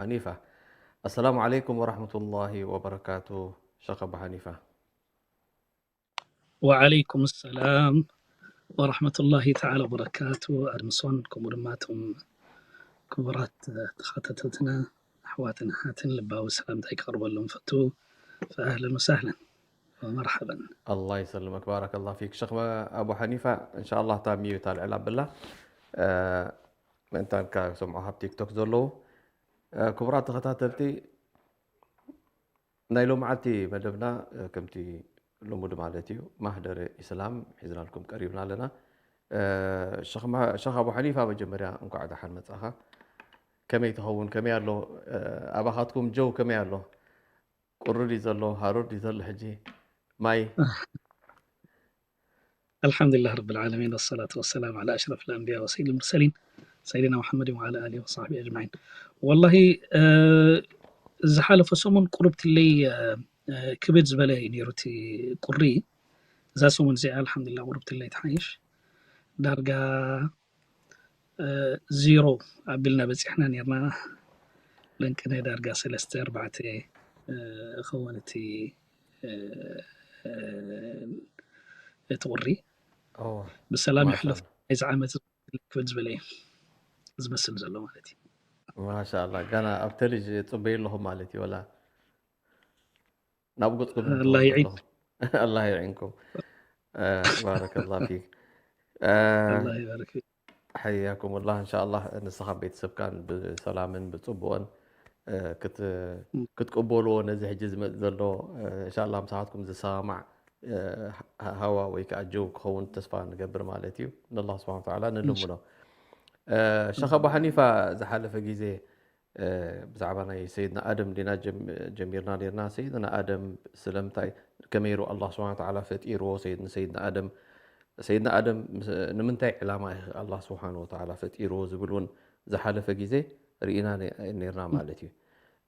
ሓኒፋ። ኣሰላሙ ዓለይኩም ወራህመቱላሂ ወበረካቱ። ሸኽ ኣቡ ሓኒፋ። ወዓለይኩም ሰላም ወራህመቱላሂ ተዓላ ወበረካቱ። ኣድምሶን ከምኡ ድማ እቶም ክቡራት ተኸታተልትና ኣሕዋትን ኣሓትን ልባዊ ሰላምታይ ክቕርበሎም ፈቱ። ፈኣህለን ወሳህለን ወመርሓበን። ኣላህ ይሰልመክ፣ ባረከላህ ፊክ። ሸኽ ኣቡ ሓኒፋ፣ እንሻኣላህ እታ ሚዩት ኣልዕል ኣብላ፣ እ፣ ምእንታን ክሰምዑ ኣብ ቲክቶክ ዘለዉ። እ፣ ክቡራት ተኸታተልቲ፣ ናይ ሎምዓልቲ መደብና፣ እ፣ ከምቲ ልሙድ ማለት እዩ፣ ማህደረ ኢስላም ሒዝናልኩም ቀሪብና ኣለና። እ፣ ሸኽ ማ-፣ ሸኽ ኣቡ ሓኒፋ፣ መጀመርያ እንኳዕ ደሓን መጻኻ። ከመይ ትኸውን? ከመይ ኣሎ? እ፣ ኣባኻትኩም ጀው ከመይ ኣሎ? ቁሪ ድዩ ዘሎ? ሃሩር ድዩ ዘሎ? ሕጂ ማይ? الحمد لله رب العالمين، والصلاة والسلام على أشرف الأنبياء وسيد المرسلين سيدنا محمد وعلى آله وصحبه أجمعين. والله፣ እ፣ ዝሓለፈ ሰሙን ቁርብትለይ፣ እ፣ እ፣ ክብድ ዝበለ እዩ ነይሩ እቲ ቁሪ። እዛ ሰሙን እዚኣ ኣልሓምዱሊላህ ቁርብትለይ ትሓይሽ። ዳርጋ፣ እ፣ ዜሮ ኣቢልና በፂሕና ነይርና። ለንቅነ ዳርጋ ሰለስተ ኣርባዕተ፣ እ፣ እኸውን እቲ፣ እ፣ እ፣ እቲ ቁሪ። እወ፣ ብሰላም ማሻ ይሕለፍ። ኣላህ። ናይዚ ዓመት ክብድ ዝበለ እዩ ዝመስል ዘሎ ማለት እዩ። ማሻ ኣላህ። ጋና ኣብ ቴሌቪዥን ጽበዩ ኣለኹ ማለት እዩ፣ ወላ ናብ ገጽኩም ኣላህ ይዒን። ትወጽኡ ኣለኹም። ኣላህ ይዒንኩም። እ፣ ባረከላህ ፊክ። እ፣ ኣላህ ይባርክ ፊክ። ሓያኩም ኣላህ። እንሻኣላህ ንስኻን ቤተሰብካን ብሰላምን ብጽቡቕን፣ እ፣ ክት-፣ እም። ክትቅበልዎ ነዚ ሕጂ ዝመጽእ ዘሎ፣ እ፣ እንሻኣላህ ምሳኻትኩም ዝሰማማዕ፣ እ፣ ሃ-፣ ሃዋ ወይ ከኣ ጀው ክኸውን ተስፋ ንገብር ማለት እዩ። ንኣላህ ስብሓን ወተዓላ እንሻ-፣ ንልምኖ። እ፣ ሸኽ ኣቡ ሓኒፋ፣ ዝሓለፈ ግዜ፣ እ፣ ብዛዕባ ናይ ሰይድና ኣደም ዲና ጀም-፣ ጀሚርና ኔርና። ሰይድና ኣደም ስለምንታይ፣ ከመይ ኢሉ ኣላህ ስብሓን ወተዓላ ፈጢርዎ ሰይድ-፣ ንሰይድና ኣደም፣ ሰይድና ኣደም ምስ-፣ ንምንታይ ዕላማ እዩ ኣላህ ስብሓን ወተዓላ ፈጢርዎ ዝብል እውን ዝሓለፈ ግዜ ርኢና ነ-፣ ኔርና ማለት እዩ።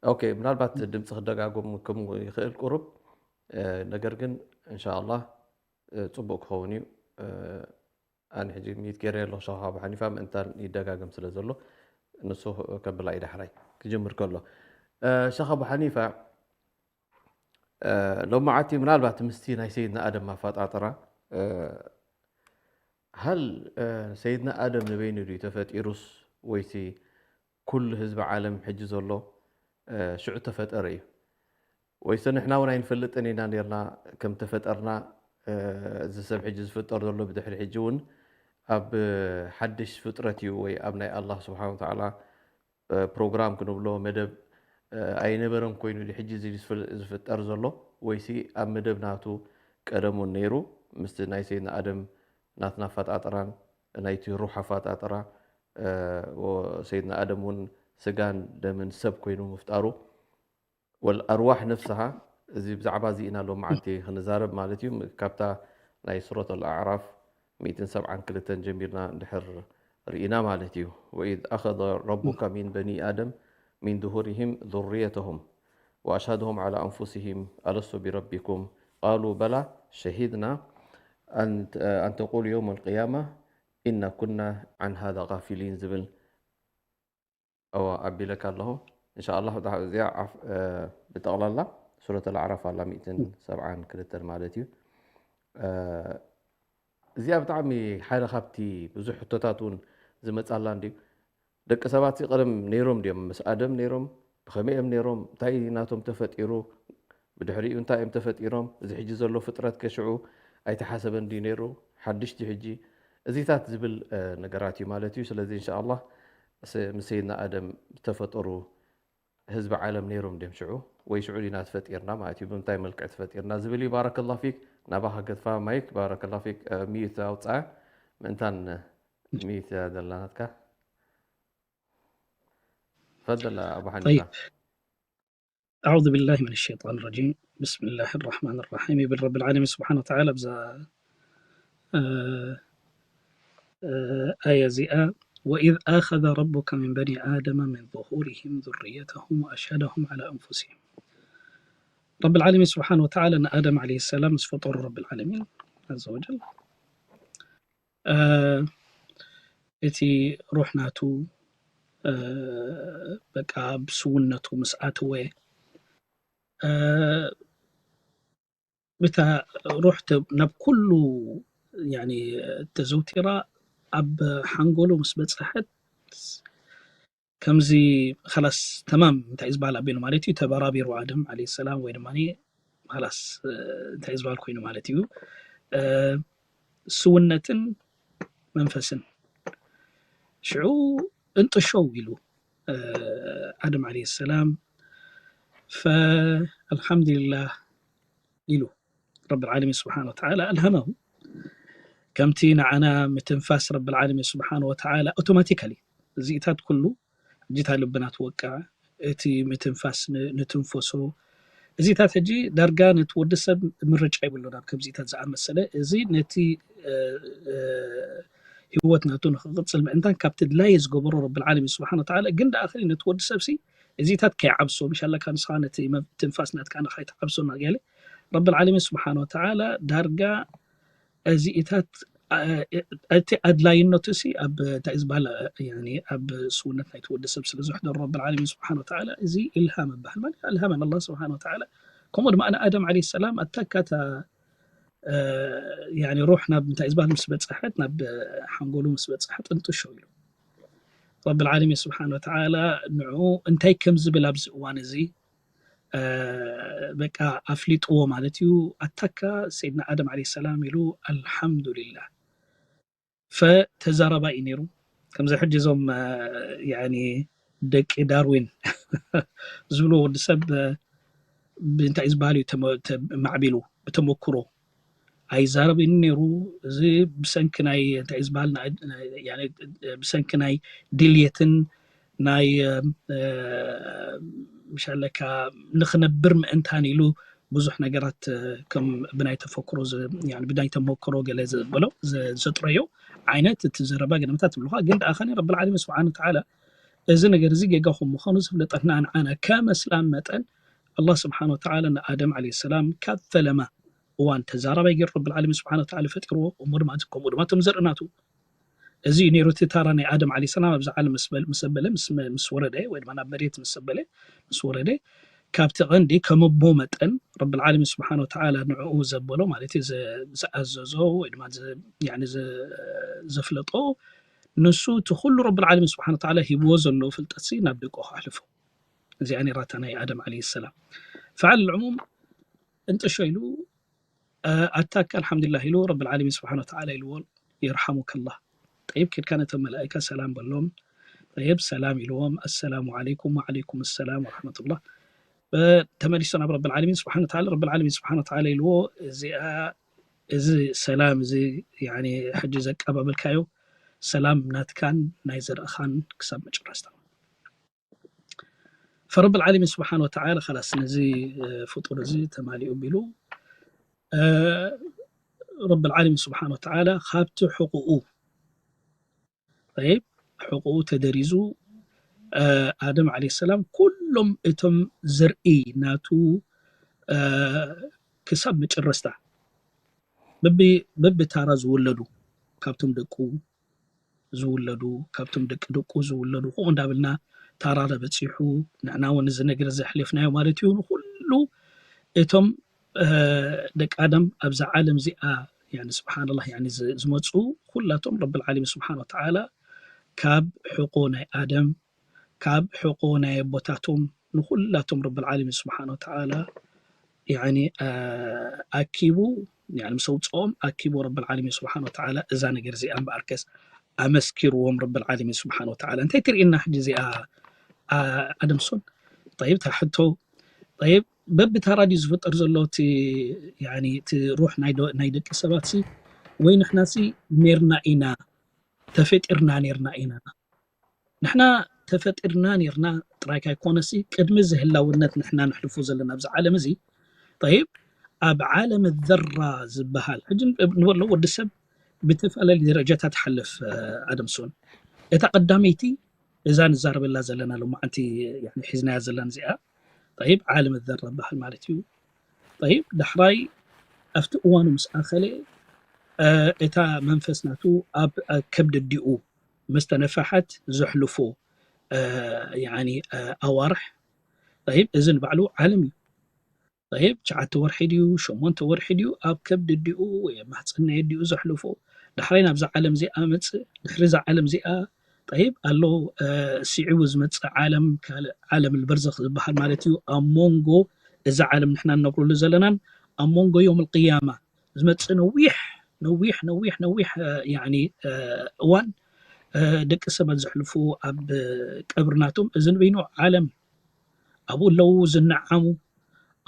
ኦኬ፣ ምናልባት ድምፂ ክደጋጎም ከም ይኽእል ቁሩብ፣ እ፣ ነገር ግን እንሻ ኣላህ፣ እ፣ ጽቡቕ ክኸውን እዩ። እ፣ ኣነ ሕጂ ሚዩት ገይረ ኣለኹ፣ ሸኽ ኣቡ ሓኒፋ ምእንታን ይደጋገም ስለ ዘሎ፣ ንሱ ከብላ እዩ ዳሕራይ ክጅምር ከሎ። እ፣ ሸኽ ኣቡ ሓኒፋ፣ እ፣ ሎማዓቲ ምናልባት ምስቲ ናይ ሰይድና ኣደም ኣፈጣጥራ፣ እ፣ ሃል፣ እ፣ ሰይድና ኣደም ንበይኑ ድዩ ተፈጢሩስ ወይሲ ኩሉ ህዝቢ ዓለም ሕጂ ዘሎ፣ እ፣ ሽዑ ተፈጠረ እዩ? ወይስ ንሕና እውን ኣይንፈልጥን ኢና ኔርና፣ ከም ተፈጠርና፣ እ፣ እዚ ሰብ ሕጂ ዝፍጠር ዘሎ ብድሕሪ ሕጂ እውን ኣብ ሓድሽ ፍጥረት እዩ ወይ ኣብ ናይ ኣላህ ስብሓን ወተዓላ፣ እ፣ ፕሮግራም ክንብሎ መደብ፣ እ፣ ኣይነበረን ኮይኑ ድዩ ሕጂ እዚ ዝፍል-፣ ዝፍጠር ዘሎ? ወይሲ ኣብ መደብ ናቱ ቀደም እውን ነይሩ፣ ምስቲ ናይ ሰይድና ኣደም ናትና ኣፈጣጥራን ናይቲ ሩሕ ኣፈጣጥራ፣ እ፣ ወ-፣ ሰይድና ኣደም እውን ስጋን ደምን ሰብ ኮይኑ ምፍጣሩ፣ ወልኣርዋሕ ነፍስሃ፣ እዚ ብዛዕባ እዚ ኢና ሎማዓንቲ ክንዛረብ ማለት እዩ። ካብታ ናይ ሱረት ኣልኣዕራፍ ሚእትን ሰብዓን ክልተን ጀሚርና እንድሕር ርኢና ማለት እዩ። وإذ أخذ ربك من بني آدم من ظهورهم ذريتهم وأشهدهم على أنفسهم ألست بربكم قالوا بلى شهدنا أن، أن تقولوا يوم القيامة إنا كنا عن هذا غافلين ዝብል። እወ፣ ኣቢለካ ኣለኹ። እንሻኣላህ፣ እዚኣ ዓፍ-፣ እ፣ ብጠቕላላ ሱረት ኣልኣዕራፍ ኣላ፣ ሚእትን ሰብዓን ክልተን ማለት እዩ። እ፣ እዚኣ ብጣዕሚ ሓደ ካብቲ ብዙሕ ሕቶታት እውን ዝመጻላ እንድዩ። ደቂ ሰባት ቀደም ነይሮም ድዮም? ምስ ኣደም ነይሮም? ብኸመይ እዮም ነይሮም? እንታይ ናቶም ተፈጢሩ? ብድሕሪኡ እንታይ እዮም ተፈጢሮም? እዚ ሕጂ ዘሎ ፍጥረት ከ ሽዑ ኣይተሓሰበን ድዩ ነይሩ? ሓድሽ ድዩ ሕጂ? እዚታት ዝብል፣ እ፣ ነገራት እዩ ማለት እዩ። ስለዚ እንሻኣላህ ስ-፣ ምስ ሰይድና ኣደም ዝተፈጠሩ ህዝቢ ዓለም ነይሮም ድዮም ሽዑ? ወይ ሽዑ ዲና ተፈጢርና ማለት እዩ? ብምንታይ መልክዕ ተፈጢርና ዝብል እዩ። ባረከላህ ፊክ። ናባኻ ገድፋ ማይክ። ባረከላህ ፊክ። እ፣ ሚዩት ኣውፅኣ። ምእንታን ሚዩት እያ ዘላ ናትካ። ተፈደል ኣቡ ሓኒፋ። طيب. أعوذ بالله من الشيطان الرجيم. بسم الله الرحمن الرحيم. ይብል ረብል ዓለሚን ስብሓን ወተዓላ ኣብዛ፣ እ፣ እ፣ ኣያ እዚኣ፣ وإذ أخذ ربك من بني آدم من ظهورهم ذريتهم وأشهدهم على أنفسهم. ረብል ዓለሚን ስብሓን ወተዓላ ንኣደም ዓለይሂ ሰላም ምስ ፈጠሩ ረብል ዓለሚን ዓዘ ወጀል፣ እ፣ እቲ ሩሕ ናቱ በቃ ኣብ ስውነቱ ምስ ኣተወ፣ እታ ሩሕ ናብ ኩሉ ተዘውቲራ ኣብ ሓንጎሉ ምስ በፅሐት፣ ከምዚ ኸላስ ተማም እንታይ ዝበሃል ኣቢሉ ማለት እዩ፣ ተበራቢሩ ኣደም ዓለይሂ ሰላም፣ ወይ ድማ ኸላስ እንታይ ዝበሃል ኮይኑ ማለት እዩ፣ ስውነትን መንፈስን። ሽዑ እንጥሾው ኢሉ ኣደም ዓለይሂ ሰላም፣ ፈኣልሓምዱሊላህ ኢሉ ረብል ዓለሚን ስብሓነ ወተዓላ ኣልሃመሁ። ከምቲ ንዓና ምትንፋስ ረብል ዓለሚን ስብሓነ ወተዓላ ኣውቶማቲካሊ፣ እዚኢታት ኩሉ እጅታ ልብና ትወቅዕ፣ እቲ ምትንፋስ ንትንፈሶ፣ እዚታት ሕጂ ዳርጋ ነቲ ወዲ ሰብ ምርጫ ይብሉን ኣብ ከምዚታት ዝኣመሰለ። እዚ ነቲ ህይወት ናቱ ንክቕፅል ምእንታን ካብቲ ድላየ ዝገበሮ ረብል ዓለሚን ስብሓነ ወተዓላ። ግን ደኣ ከ ነቲ ወዲ ሰብ ሲ እዚታት ከይዓብሶ፣ ምሻላካ ንስኻ ነቲ ትንፋስ ናትካ ንኸይትዓብሶ እናገለ ረብል ዓለሚን ስብሓነ ወተዓላ ዳርጋ እዚኢታት እቲ ኣድላይነቱ ሲ ኣብ እንታይ ዝበሃል ኣብ ስውነት ናይቲ ወዲ ሰብ ስለ ዝሕደሩ ረብል ዓለሚን ስብሓነ ወተዓላ። እዚ ኢልሃም ይበሃል ማለት ኣልሃመን ኣላህ ስብሓነ ወተዓላ። ከምኡ ድማ ንኣደም ዓለይሂ ሰላም ኣታካታ ሩሕ ናብ እንታይ ዝበሃል ምስ በፀሐት፣ ናብ ሓንጎሉ ምስ በፀሐት እንጥሾ ኢሉ ረብል ዓለሚን ስብሓነ ወተዓላ ንዑ እንታይ ከም ዝብል ኣብዚ እዋን እዚ በቃ ኣፍሊጥዎ ማለት እዩ። ኣታካ ሰይድና ኣደም ዓለይሂ ሰላም ኢሉ ኣልሓምዱሊላህ። ፈተዛራባይ እዩ ነይሩ። ከምዚ ሕጂ እዞም ያኒ ደቂ ዳርዊን ዝብሉ ወዲ ሰብ ብእንታይ ዝበሃል እዩ ማዕቢሉ ብተመክሮ ኣይዛረብን ነይሩ። እዚ ብሰንኪ ናይ እንታይ ዝበሃል ብሰንኪ ናይ ድልየትን ናይ ምሻለካ ንክነብር ምእንታን ኢሉ ብዙሕ ነገራት ከም ብናይ ተፈክሮ ብናይ ተመክሮ ገለ ዘበሎ ዘጥረዮ ዓይነት እቲ ዘረባ ገለመታት ትብልካ። ግን ደኣ ከኒ ረብል ዓለሚን ስብሓን ወተዓላ እዚ ነገር እዚ ጌጋ ከም ምዃኑ ዝፍለጠትና ንዓና ከም እስላም መጠን ኣላህ ስብሓን ወተዓላ ንኣደም ዓለይሂ ሰላም ካብ ፈለማ እዋን ተዛራባይ ገይሩ ረብል ዓለሚን ስብሓን ወተዓላ ፈጢርዎ። እሞ ድማ ከምኡ ድማ እቶም ዘርኢ ናቱ እዚ እዩ ነይሩ። እቲ ታራ ናይ ኣደም ዓለይሂ ሰላም ኣብዚ ዓለም ምስ በለ ምስ ወረደ ወይ ድማ ናብ መሬት ምስ በለ ምስ ወረደ ካብቲ ቀንዲ ከም ኣቦ መጠን ረብል ዓለሚን ስብሓን ወተዓላ ንዕኡ ዘበሎ ማለት እዩ ዝኣዘዞ ወይ ድማ ዘፍለጦ ንሱ እቲ ኩሉ ረብል ዓለሚን ስብሓን ወተዓላ ሂብዎ ዘሎ ፍልጠት ናብ ደቁ ከሕልፎ። እዚኣ ነይራታ ናይ ኣደም ዓለይሂ ሰላም። ፈዓል ልዕሙም እንጥሾ ኢሉ ኣታካ ኣልሓምዱሊላህ ኢሉ ረብል ዓለሚን ስብሓን ወተዓላ ኢልዎ የርሓሙከላህ። ጠይብ ኬድካ ነቶም መላእካ ሰላም በሎም። ጠይብ ሰላም ኢልዎም ኣሰላሙ ዓለይኩም ወዓለይኩም ሰላም ወረሕመቱላህ። ተመሊሶ ናብ ረብል ዓለሚን ስብሓን ወተዓላ ረብል ዓለሚን ስብሓን ወተዓላ ኢልዎ እዚኣ እዚ ሰላም እዚ ያኒ ሕጂ ዘቀባበልካዮ ሰላም ናትካን ናይ ዘርእኻን ክሳብ መጨረስታ። ፈረብል ዓለሚን ስብሓን ወተዓላ ኸላስ ነዚ ፍጡር እዚ ተማሊኡ ቢሉ ረብል ዓለሚን ስብሓን ወተዓላ ካብቲ ሕቁኡ ጠይብ ሕቁኡ ተደሪዙ ኣደም ዓለይሂ ሰላም ኩሎም እቶም ዘርኢ ናቱ ክሳብ መጨረስታ በቢ ታራ ዝውለዱ ካብቶም ደቁ ዝውለዱ ካብቶም ደቂ ደቁ ዝውለዱ ከምኡ እንዳበልና ታራ ተበፂሑ ንዕና እውን እዚ ነገር ዘሕለፍናዮ ማለት እዩ። ንኩሉ እቶም ደቂ ኣደም ኣብዛ ዓለም እዚኣ ስብሓንላህ ዝመፁ ኩላቶም ረብል ዓለሚን ስብሓን ወተዓላ ካብ ሕቆ ናይ ኣደም ካብ ሕቆ ናይ ኣቦታቶም ንኩላቶም ረብል ዓለሚን ስብሓን ወተዓላ ኣኪቡ ምስ ኣውፅኦም ኣኪቡ ረብል ዓለሚን ስብሓን ወተዓላ እዛ ነገር እዚኣ እምበኣርከስ ኣመስኪርዎም ረብል ዓለሚን ስብሓን ወተዓላ። እንታይ ትርእየና ሕጂ እዚኣ ኣደምሶን? ጠይብ እታ ሕቶ ጠይብ በብታራ ድዩ ዝፍጠር ዘሎ እቲ ሩሕ ናይ ደቂ ሰባት ሲ ወይ ንሕና ሲ ኔርና ኢና ተፈጢርና ኔርና ኢና። ንሕና ተፈጢርና ኔርና ጥራይ ካይኮነሲ ቅድሚ እዚ ህላውነት ንሕና ነሕልፎ ዘለና ኣብዚ ዓለም እዚ ጠይብ ኣብ ዓለም ዘራ ዝበሃል ሕጂ ንበሎ ወዲ ሰብ ብተፈላለዩ ደረጃታት ሓልፍ ኣደምሶን እታ ቀዳመይቲ እዛ ንዛረበላ ዘለና ሎማዓንቲ ሒዝናያ ዘለና እዚኣ ጠይብ ዓለም ዘራ ዝበሃል ማለት እዩ። ጠይብ ዳሕራይ ኣብቲ እዋኑ ምስ ኣኸለ እታ መንፈስ ናቱ ኣብ ከብዲ ኣዲኡ ምስ ተነፈሐት ዘሕልፎ ያኒ ኣዋርሕ። ጠይብ፣ እዚ ንባዕሉ ዓለም እዩ። ጠይብ፣ ትሽዓተ ወርሒ ድዩ ሸሞንተ ወርሒ ድዩ ኣብ ከብዲ ድኡ ወይ ኣብ ማህፀን ናይ ኣዲኡ ዘሕልፎ፣ ዳሕራይ ናብዛ ዓለም እዚኣ መፅእ። ድሕሪ እዛ ዓለም እዚኣ ጠይብ ኣሎ ስዒቡ ዝመፅእ ዓለም፣ ካልእ ዓለም ልበርዘኽ ዝበሃል ማለት እዩ። ኣብ መንጎ እዛ ዓለም ንሕና ንነብረሉ ዘለናን ኣብ መንጎ ዮም ልቅያማ ዝመፅእ ነዊሕ ነዊሕ ነዊሕ ነዊሕ ያኒ እዋን ደቂ ሰባት ዘሕልፉ ኣብ ቀብርናቶም፣ እዚ ንበይኑ ዓለም ኣብኡ ኣለዉ ዝነዓሙ፣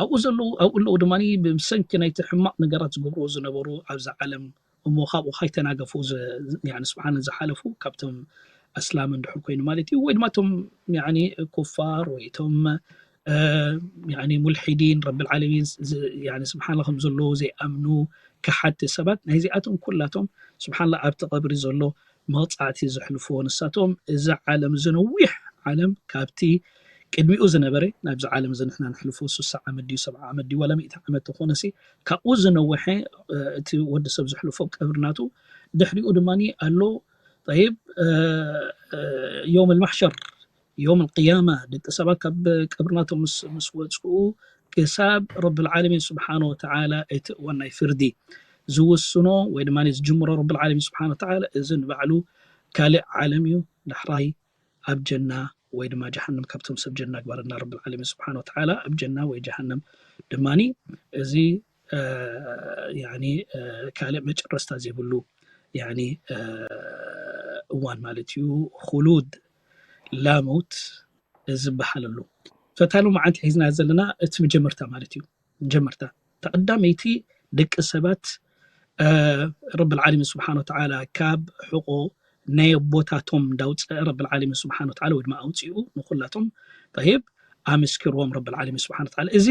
ኣብኡ ዘለዉ ኣብኡ ኣለዉ ድማ ብሰንኪ ናይቲ ሕማቕ ነገራት ዝገብርዎ ዝነበሩ ኣብዛ ዓለም እሞ ካብኡ ካይተናገፉ ስብሓን ዝሓለፉ ካብቶም ኣስላም እንድሕር ኮይኑ ማለት እዩ። ወይ ድማ እቶም ኩፋር ወይ እቶም ሙልሒዲን ረብል ዓለሚን ስብሓን ከም ዘለዉ ዘይኣምኑ ከሓድቲ ሰባት ናይዚኣቶም ኩላቶም ስብሓን ኣብቲ ቀብሪ ዘሎ መቕፃዕቲ ዘሕልፍዎ ንሳቶም እዚ ዓለም እዚ ነዊሕ ዓለም ካብቲ ቅድሚኡ ዝነበረ ናብዚ ዓለም እዚ ንሕና ንሕልፎ ስሳ ዓመት ድዩ ሰብዓ ዓመት ድዩ ዋላ ሚእቲ ዓመት ተኾነሲ ካብኡ ዝነወሐ እቲ ወዲ ሰብ ዝሕልፎ ቀብርናቱ ድሕሪኡ ድማ ኣሎ ጠይብ ዮም ልማሕሸር ዮም ልቅያማ ደቂ ሰባት ካብ ቀብርናቶም ምስ ወፅኡ ክሳብ ረብልዓለሚን ስብሓን ወተዓላ እቲ እዋን ናይ ፍርዲ ዝውስኖ ወይ ድማ ዝጅምሮ ረብልዓለሚን ስብሓን ወተዓላ እዚ ንባዕሉ ካልእ ዓለም እዩ። ዳሕራይ ኣብ ጀና ወይ ድማ ጀሃንም ካብቶም ሰብ ጀና ግበረና ረብልዓለሚን ስብሓን ወተዓላ ኣብ ጀና ወይ ጀሃንም ድማ እዚ ካልእ መጨረስታ ዘይብሉ እዋን ማለት እዩ። ኩሉድ ላመውት ዝበሃለሉ ፈታሉ መዓልቲ ሒዝና ዘለና እቲ መጀመርታ ማለት እዩ። መጀመርታ ተቐዳመይቲ ደቂ ሰባት ረብል ዓለሚን ስብሓን ወተዓላ ካብ ሕቆ ናይ ኣቦታቶም እንዳውፀአ ረብል ዓለሚን ስብሓን ወተዓላ ወይ ድማ ኣውፅኡ ንኩላቶም ጠይብ ኣመስኪርዎም ረብል ዓለሚን ስብሓን ወተዓላ። እዚ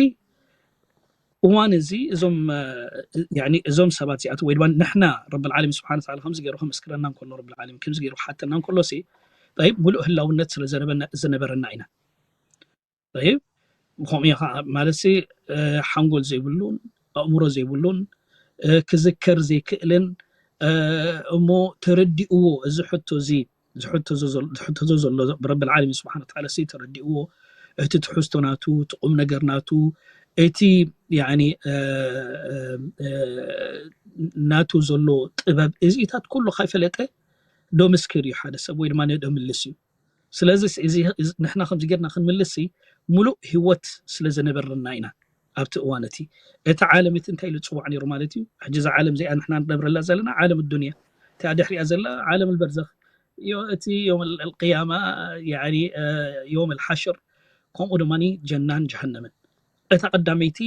እዋን እዚ እዞም እዞም ሰባት እዚኣቶም ወይ ድማ ንሕና ረብል ዓለሚን ስብሓን ወተዓላ ከምዚ ገይሩ ከመስክረና እንከሎ ረብል ዓለሚን ከምዚ ገይሩ ክሓተና እንከሎ ሲ ጠይብ ሙሉእ ህላውነት ስለ ዘነበና ዝነበረና ኢና። ጠይብ ብከምኡ እዩ ከዓ ማለት ሓንጎል ዘይብሉን ኣእምሮ ዘይብሉን ክዝከር ዘይክእልን እሞ ተረዲእዎ እዚ ሕቶ እዚ ዝሕተዞ ዘሎ ብረብል ዓለሚን ስብሓን ወተዓላ ተረዲእዎ እቲ ትሕዝቶ ናቱ እቲ ቁም ነገር ናቱ እቲ ናቱ ዘሎ ጥበብ እዚታት ኩሉ ካይፈለጠ ዶ ምስክር እዩ ሓደ ሰብ ወይ ድማ ዶ ምልስ እዩ። ስለዚ ንሕና ከምዚ ጌርና ክንምልስ ሙሉእ ህይወት ስለ ዘነበረና ኢና ኣብቲ እዋን እቲ እቲ ዓለም እቲ እንታይ ኢሉ ዝፅዋዕ ነይሩ ማለት እዩ። ሕጂ እዛ ዓለም እዚኣ ንሕና ንነብረላ ዘለና ዓለም ዱንያ እቲኣ ድሕሪኣ ዘላ ዓለም ልበርዘኽ እቲ ዮም ልቅያማ ዮም ልሓሽር ከምኡ ድማ ጀናን ጀሃነምን እታ ቀዳመይቲ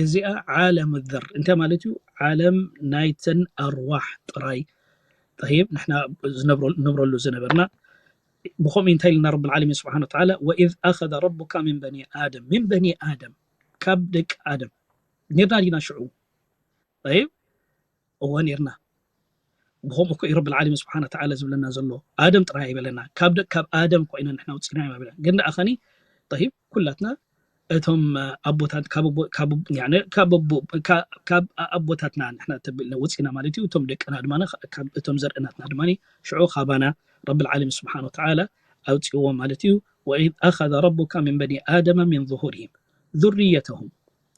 እዚኣ ዓለም ዘር እንታይ ማለት እዩ? ዓለም ናይተን ኣርዋሕ ጥራይ ጠይብ ንሕና ንነብረሉ ዝነበርና ብኸምኡ እንታይ ኢልና ረብል ዓለሚን ስብሓን ወተዓላ ወኢዝ ኣኸዘ ረቡካ ሚን በኒ ኣደም ሚን በኒ ኣደም ካብ ደቂ ኣደም ኔርና ዲና ሽዑ ጠይብ እወ ኔርና ብኸምኡ እኮ እዩ ረብል ዓለሚን ስብሓን ወተዓላ ዝብለና ዘሎ ኣደም ጥራይ ኣይበለና ካብ ደቂ ካብ ኣደም እኮ ኢና ንሕና ውፅኢና እዮም ኣይበለና ግን ደኣ ኸኒ ጠይብ ኩላትና እቶም ኣቦታት ካብ ኣቦታትና ንሕና ተቢልና ወፂና ማለት እዩ እቶም ደቅና ድማ እቶም ዘርእናትና ድማ ሽዑ ካባና ረብል ዓለሚን ስብሓን ወተዓላ ኣውፅእዎም ማለት እዩ ወኢዝ ኣኸዘ ረቡካ ሚን በኒ ኣደመ ሚን ظሁሪሂም ذريتهم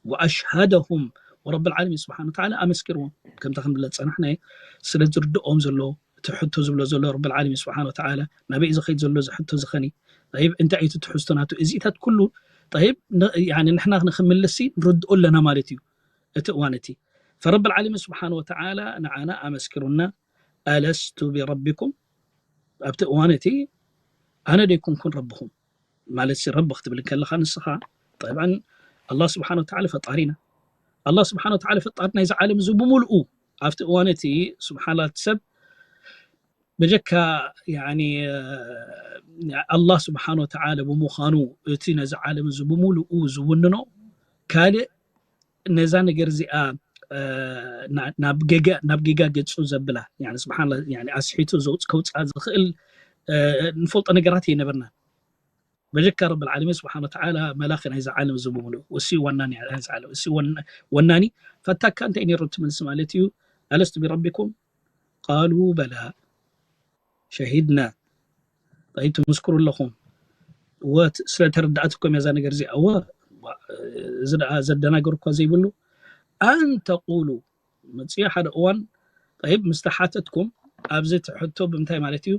وأشهدهم ورب العالمين سبحانه وتعالى ኣመስኪርዎም ከምታ ክንብለ ዝፀናሕናዮ ስለ ዝርድኦም ዘሎ እቲ ሕቶ ዝብሎ ዘሎ ረብል ዓለሚን ስብሓን ወተዓላ ናበይ ዝኸይድ ዘሎ እዚ ሕቶ ዝኸኒ ጠይብ እንታይ እዩ ትሕዝቶ ናቱ እዚታት ኩሉ ጠይብ ንሕና ንክምልስ ንርድኦ ኣለና ማለት እዩ እቲ እዋን እቲ ፈረብል ዓለሚን ስብሓን ወተዓላ ንዓና ኣመስኪሩና ኣለስቱ ቢረቢኩም ኣብቲ እዋን እቲ ኣነ ደይኮንኩን ረብኹም ማለት ረቢ ክትብል ከለኻ ንስኻ ጠብዓን ኣላ ስብሓን ወተዓላ ፈጣሪና ኣላ ስብሓን ወተዓላ ፈጣሪ ናይዚ ዓለም እዚ ብምልኡ ኣብቲ እዋን እቲ ስብሓላ ሰብ በጀካ ኣላ ስብሓን ወተዓላ ብምዃኑ እቲ ነዚ ዓለም እዚ ብምልኡ ዝውንኖ ካልእ ነዛ ነገር እዚኣ ናብ ጌጋ ገፁ ዘብላ ስብሓን ኣስሒቱ ከውፅኣ ዝኽእል ንፈልጦ ነገራት እየነበርና በጀካ ረብል ዓለሚን ስብሓን ወተዓላ መላኺ ናይዚ ዓለም እዚ ብምሉእ እሱ ዋና ናይዚ ዓለም እሱ ወናኒ ፈታካ እንታይ ነይሩ ትመልሲ ማለት እዩ ኣለስቱ ቢረቢኩም ቃሉ በላ ሸሂድና ጠይብ ትምስክሩ ኣለኹም ወት ስለተረዳእትኩም እያ እዛ ነገር እዚኣ። እወ፣ እዚ ደኣ ዘደናገር እኳ ዘይብሉ። ኣን ተቁሉ፣ መፅዮ ሓደ እዋን፣ ጠይብ፣ ምስ ተሓተትኩም፣ ኣብዚ እቲ ሕቶ ብምንታይ ማለት እዩ?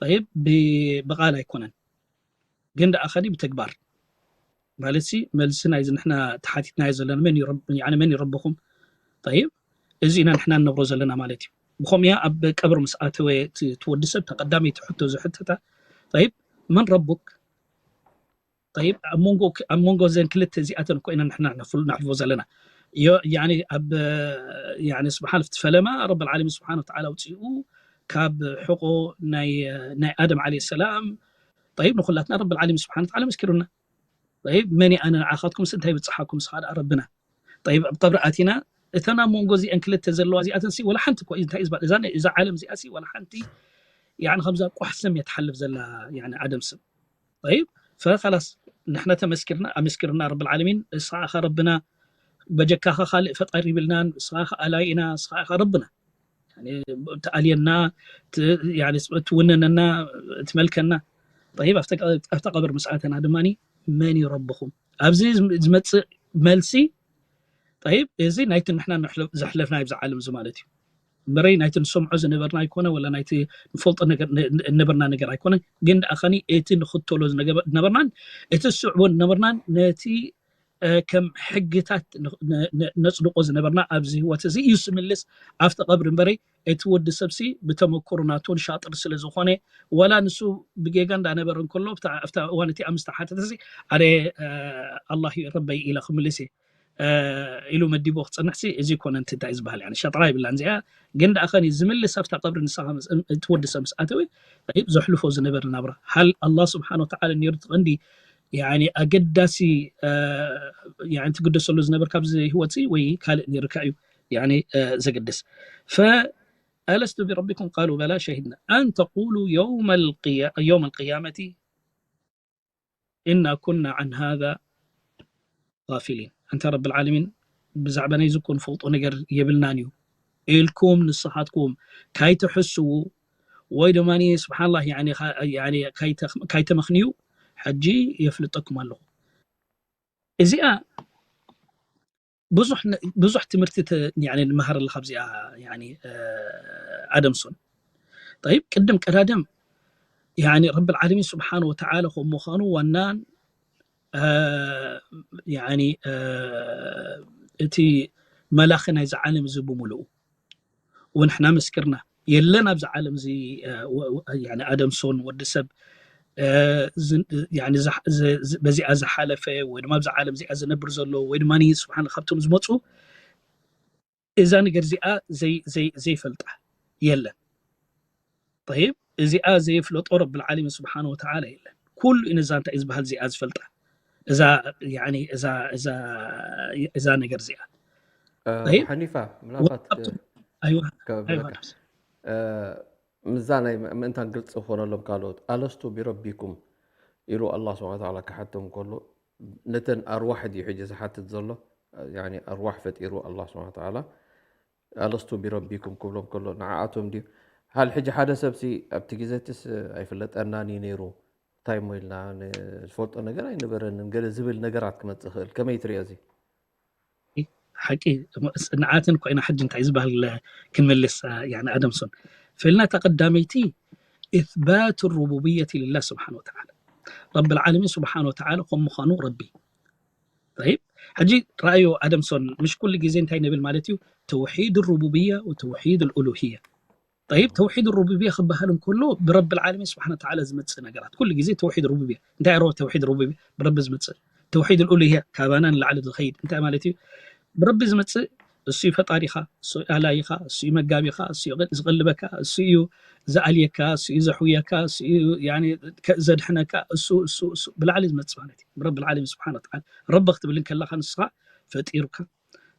ጠይብ፣ ብ-፣ ብቓል ኣይኮነን፣ ግን ደኣ ኸዲ ብተግባር ማለት ሲ፣ መልሲ ናይዚ ንሕና ተሓቲትናዮ ዘለና፣ መን እዩ ረብ-፣ ያኒ መን እዩ ረብኹም? ጠይብ፣ እዚ ኢና ንሕና ንነብሮ ዘለና ማለት እዩ። ብኸምኡ እያ ኣብ ቀብሪ ምስ ኣተወ እቲ፣ እቲ ወዲ ሰብ፣ ተቐዳመይቲ ሕቶ ዝሕተታ፣ ጠይብ፣ መን ረቡክ? ጠይብ፣ ኣብ መንጎ፣ ኣብ መንጎ እዘን ክልተ እዚኣተን እኮ ኢና ንሕና ነሕፍል-፣ ነሕልፎ ዘለና። ዮ-፣ ያኒ ኣብ፣ ያኒ ስብሓን፣ ኣብቲ ፈለማ ረብ ልዓለሚን ስብሓን ወተዓላ ኣውፂኡ ካብ ሕቆ ናይ፣ ናይ ኣደም ዓለይሂ ሰላም። ጠይብ፣ ንኹላትና ረብ ልዓለሚን ስብሓን ወተዓላ መስኪሩና። ጠይብ፣ መን እየ ኣነ ንዓኻትኩምስ እንታይ ይብፅሓኩም? ንስኻ ደኣ ረብና። ጠይብ፣ ኣብ ቀብሪ ኣቲና፣ እተን ኣብ መንጎ እዚአን ክልተ ዘለዋ እዚኣተን ሲ፣ ወላ ሓንቲ እኮ እንታይ እዩ ዝበሃል? እዛ፣ እዛ ዓለም እዚኣ ሲ፣ ወላ ሓንቲ፣ ያኒ ከምዛ ቋሕ ስም እያ ትሓልፍ ዘላ፣ ያኒ ኣደም ስም። ጠይብ፣ ፈኸላስ፣ ንሕና ተመስኪርና፣ ኣመስኪርና ረብ ልዓለሚን፣ ንስኻ ኢኻ ረብና፣ በጀካኻ ካልእ ፈጣሪ ይብልናን፣ ንስኻ ኢኻ ኣላይ ኢና፣ ንስኻ ኢኻ ረብና። ያኒ፣ ትኣልየና፣ ት-፣ ያኒ፣ ትውንነና፣ ትመልከና። ጠይብ፣ ኣብቲ ቀ-፣ ኣብቲ ቀብር ምስ ኣተና ድማኒ፣ መን እዩ ረብኹም? ኣብዚ ዝም-፣ ዝመጽእ መልሲ፣ ጠይብ፣ እዚ ናይቲ ንሕና ንሕለ-፣ ዘሕለፍና ኣብዚ ዓለም እዚ ማለት እዩ። እምበረይ ናይቲ ንሰምዖ ዝነበርና ኣይኮነ፣ ወላ ናይቲ ንፈልጦ ነገር፣ ን-፣ ን-፣ ነበርና ነገር ኣይኮነ። ግን ደኣ ኸኒ እቲ ንኽተሎ ዝነበ-፣ ዝነበርናን እቲ ዝስዕቦ ዝነበርናን ነቲ፣ እ፣ ከም ሕግታት ን-፣ ን-፣ ን-፣ ነጽድቆ ዝነበርና ኣብዚ ህይወት እዚ እዩ ዝምልስ ኣብቲ ቀብሪ እምበረይ፣ እቲ ወዲ ሰብሲ ብተመክሮ ናቱን ሻጥር ስለ ዝኾነ፣ ወላ ንሱ ብጌጋ እንዳነበረ እንከሎ፣ ኣብታ፣ ኣብታ እዋን እቲኣ ምስ ተሓተተ ሲ፣ ኣነ፣ እ፣ ኣላህ እዩ ረበይ ኢለ ክምልስ እየ፣ እ፣ ኢሉ መዲቦ ክጸንሕ ሲ፣ እዚ ኮነ እንት እንታይ ዝበሃል፣ ያኒ፣ ሸጥራ ይብላን እዚኣ። ግን ደኣ ኸኒ ዝምልስ ኣብታ ቀብሪ ንስኻ ምስ፣ እቲ ወዲ ሰብ ምስ ኣተወ፣ ጠይብ፣ ዘሕልፎ ዝነበረ ናብራ። ሃል ኣላህ ስብሓን ወተዓላ ነይሩ እቲ ቀንዲ፣ ያኒ፣ ኣገዳሲ፣ እ፣ ያኒ፣ ትግደሰሉ ዝነበርካ ኣብዚ ህይወት ሲ፣ ወይ ካልእ ነይርካ እዩ፣ ያኒ፣ እ፣ ዘገድስ። ፈ-፣ ألست بربكم؟ قالوا بلى شهدنا أن تقولوا يوم القيا-، يوم القيامة إنا كنا عن هذا غافلين። ኣንታ ረብ ልዓለሚን፣ ብዛዕባ ናይዚ እኮ ንፈልጦ ነገር የብልናን እዩ ኢልኩም ንስኻትኩም ካይትሕስዉ፣ ወይ ድማ፣ ስብሓንላህ፣ ያኒ፣ ካ-፣ ያኒ፣ ካይተ-፣ ካይተመኽንዩ፣ ሕጂ የፍልጠኩም ኣለኹ። እዚኣ ብዙሕ ነ-፣ ብዙሕ ትምህርቲ ተ-፣ ያኒ፣ ንመሃረላ ካብዚኣ፣ ያኒ፣ እ፣ ኣደምሶን። ጠይብ፣ ቅድም ቀዳድም፣ ያኒ፣ ረብ ልዓለሚን ስብሓን ወተዓላ ከም ምዃኑ ዋናን፣ እ፣ ያኒ፣ እ፣ እቲ መላኺ ናይዚ ዓለም እዚ ብምሉኡ፣ ወንሕና መስክርና፣ የለን ኣብዚ ዓለም እዚ፣ እ፣ ወ-፣ ወ-፣ ያኒ ኣደምሶን ወዲ ሰብ፣ እ፣ ዝን-፣ ያኒ ዝሓ-፣ ዝ-፣ ዝ-፣ በዚኣ ዝሓለፈ ወይ ድማ ኣብዚ ዓለም እዚኣ ዝነብር ዘሎ ወይ ድማ ስብሓን ካብቶም ዝመፁ እዛ ነገር እዚኣ ዘይ-፣ ዘይ-፣ ዘይፈልጣ የለን። ጠይብ፣ እዚኣ ዘይፍለጦ ረብ ልዓለሚን ስብሓን ወተዓላ የለን። ኩሉ እዩ ነዛ እንታይ እዩ ዝበሃል እዚኣ ዝፈልጣ። እዛ፣ ያኒ፣ እዛ፣ እዛ፣ እዛ ነገር እዚኣ። እ፣ ጠይብ፣ ሓኒፋ፣ ምናልባት ወ-፣ ኣብቲ-፣ ኣይዋ፣ ካብ ኣይዋ፣ ብለካ፣ እ፣ ምዛ ናይ ምእንታን ግልፂ ክኾነሎም ካልኦት፣ ኣለስቱ ቢረቢኩም ኢሉ ኣላህ ስብሓን ወተዓላ ክሓቶም ከሎ፣ ነተን ኣርዋሕ ድዩ ሕጂ ዝሓትት ዘሎ? ያኒ ኣርዋሕ ፈጢሩ ኣላህ ስብሓን ወተዓላ፣ ኣለስቱ ቢረቢኩም ክብሎም ከሎ ንዓኣቶም ድዩ? ሃል ሕጂ ሓደ ሰብሲ ኣብቲ ግዜትስ ኣይፍለጠናን እዩ ነይሩ፣ እንታይ እሞ ኢልና፣ ንዝፈልጦ ነገር ኣይነበረንን፣ ገለ ዝብል ነገራት ክመጽእ ይኽእል። ከመይ ትሪኦ እዚ? ሓቂ፣ ንዓትን ኮይና ሕጂ እንታይ ዝበሃል ክንምልስ፣ ያኒ ኣደምሶን። ፈልና እታ ቀዳመይቲ፣ إثبات الربوبية لله سبحانه وتعالى። ረብ ልዓለሚን ስብሓን ወተዓላ ከም ምዃኑ ረቢ። ጠይብ፣ ሕጂ ረኣዮ ኣደምሶን፣ ምሽ ኩሉ ግዜ እንታይ ንብል ማለት እዩ? ተውሒድ ሩቡብያ ወተውሒድ ልኡሉህያ። ጠይብ፣ ተውሒድ ሩቡብያ ክበሃል እንከሎ ብረብ ልዓለሚን ስብሓን ወተዓላ ዝመጽእ ነገራት፣ ኩሉ ግዜ ተውሒድ ሩቡብያ። እንታይ ሮ ተውሒድ ሩቡብያ? ብረቢ ዝመጽእ። ተውሒድ ልኡሉህያ ካባና ንላዕሊ ዝኸይድ እንታይ ማለት እዩ? ብረቢ ዝመጽእ፣ እሱ እዩ ፈጣሪኻ፣ እሱ እዩ ኣላይኻ፣ እሱ እዩ መጋቢኻ፣ እሱ እዩ ዝቐልበካ፣ እሱ እዩ ዝኣልየካ፣ እሱ እዩ ዘሕውየካ፣ እሱ እዩ፣ ያኒ፣ ከ-፣ ዘድሕነካ፣ እሱ፣ እሱ፣ እሱ ብላዕሊ ዝመጽእ ማለት እዩ። ብረብ ልዓለሚን ስብሓን ወተዓላ። ረቢ ክትብል እንከለኻ ንስኻ ፈጢሩካ።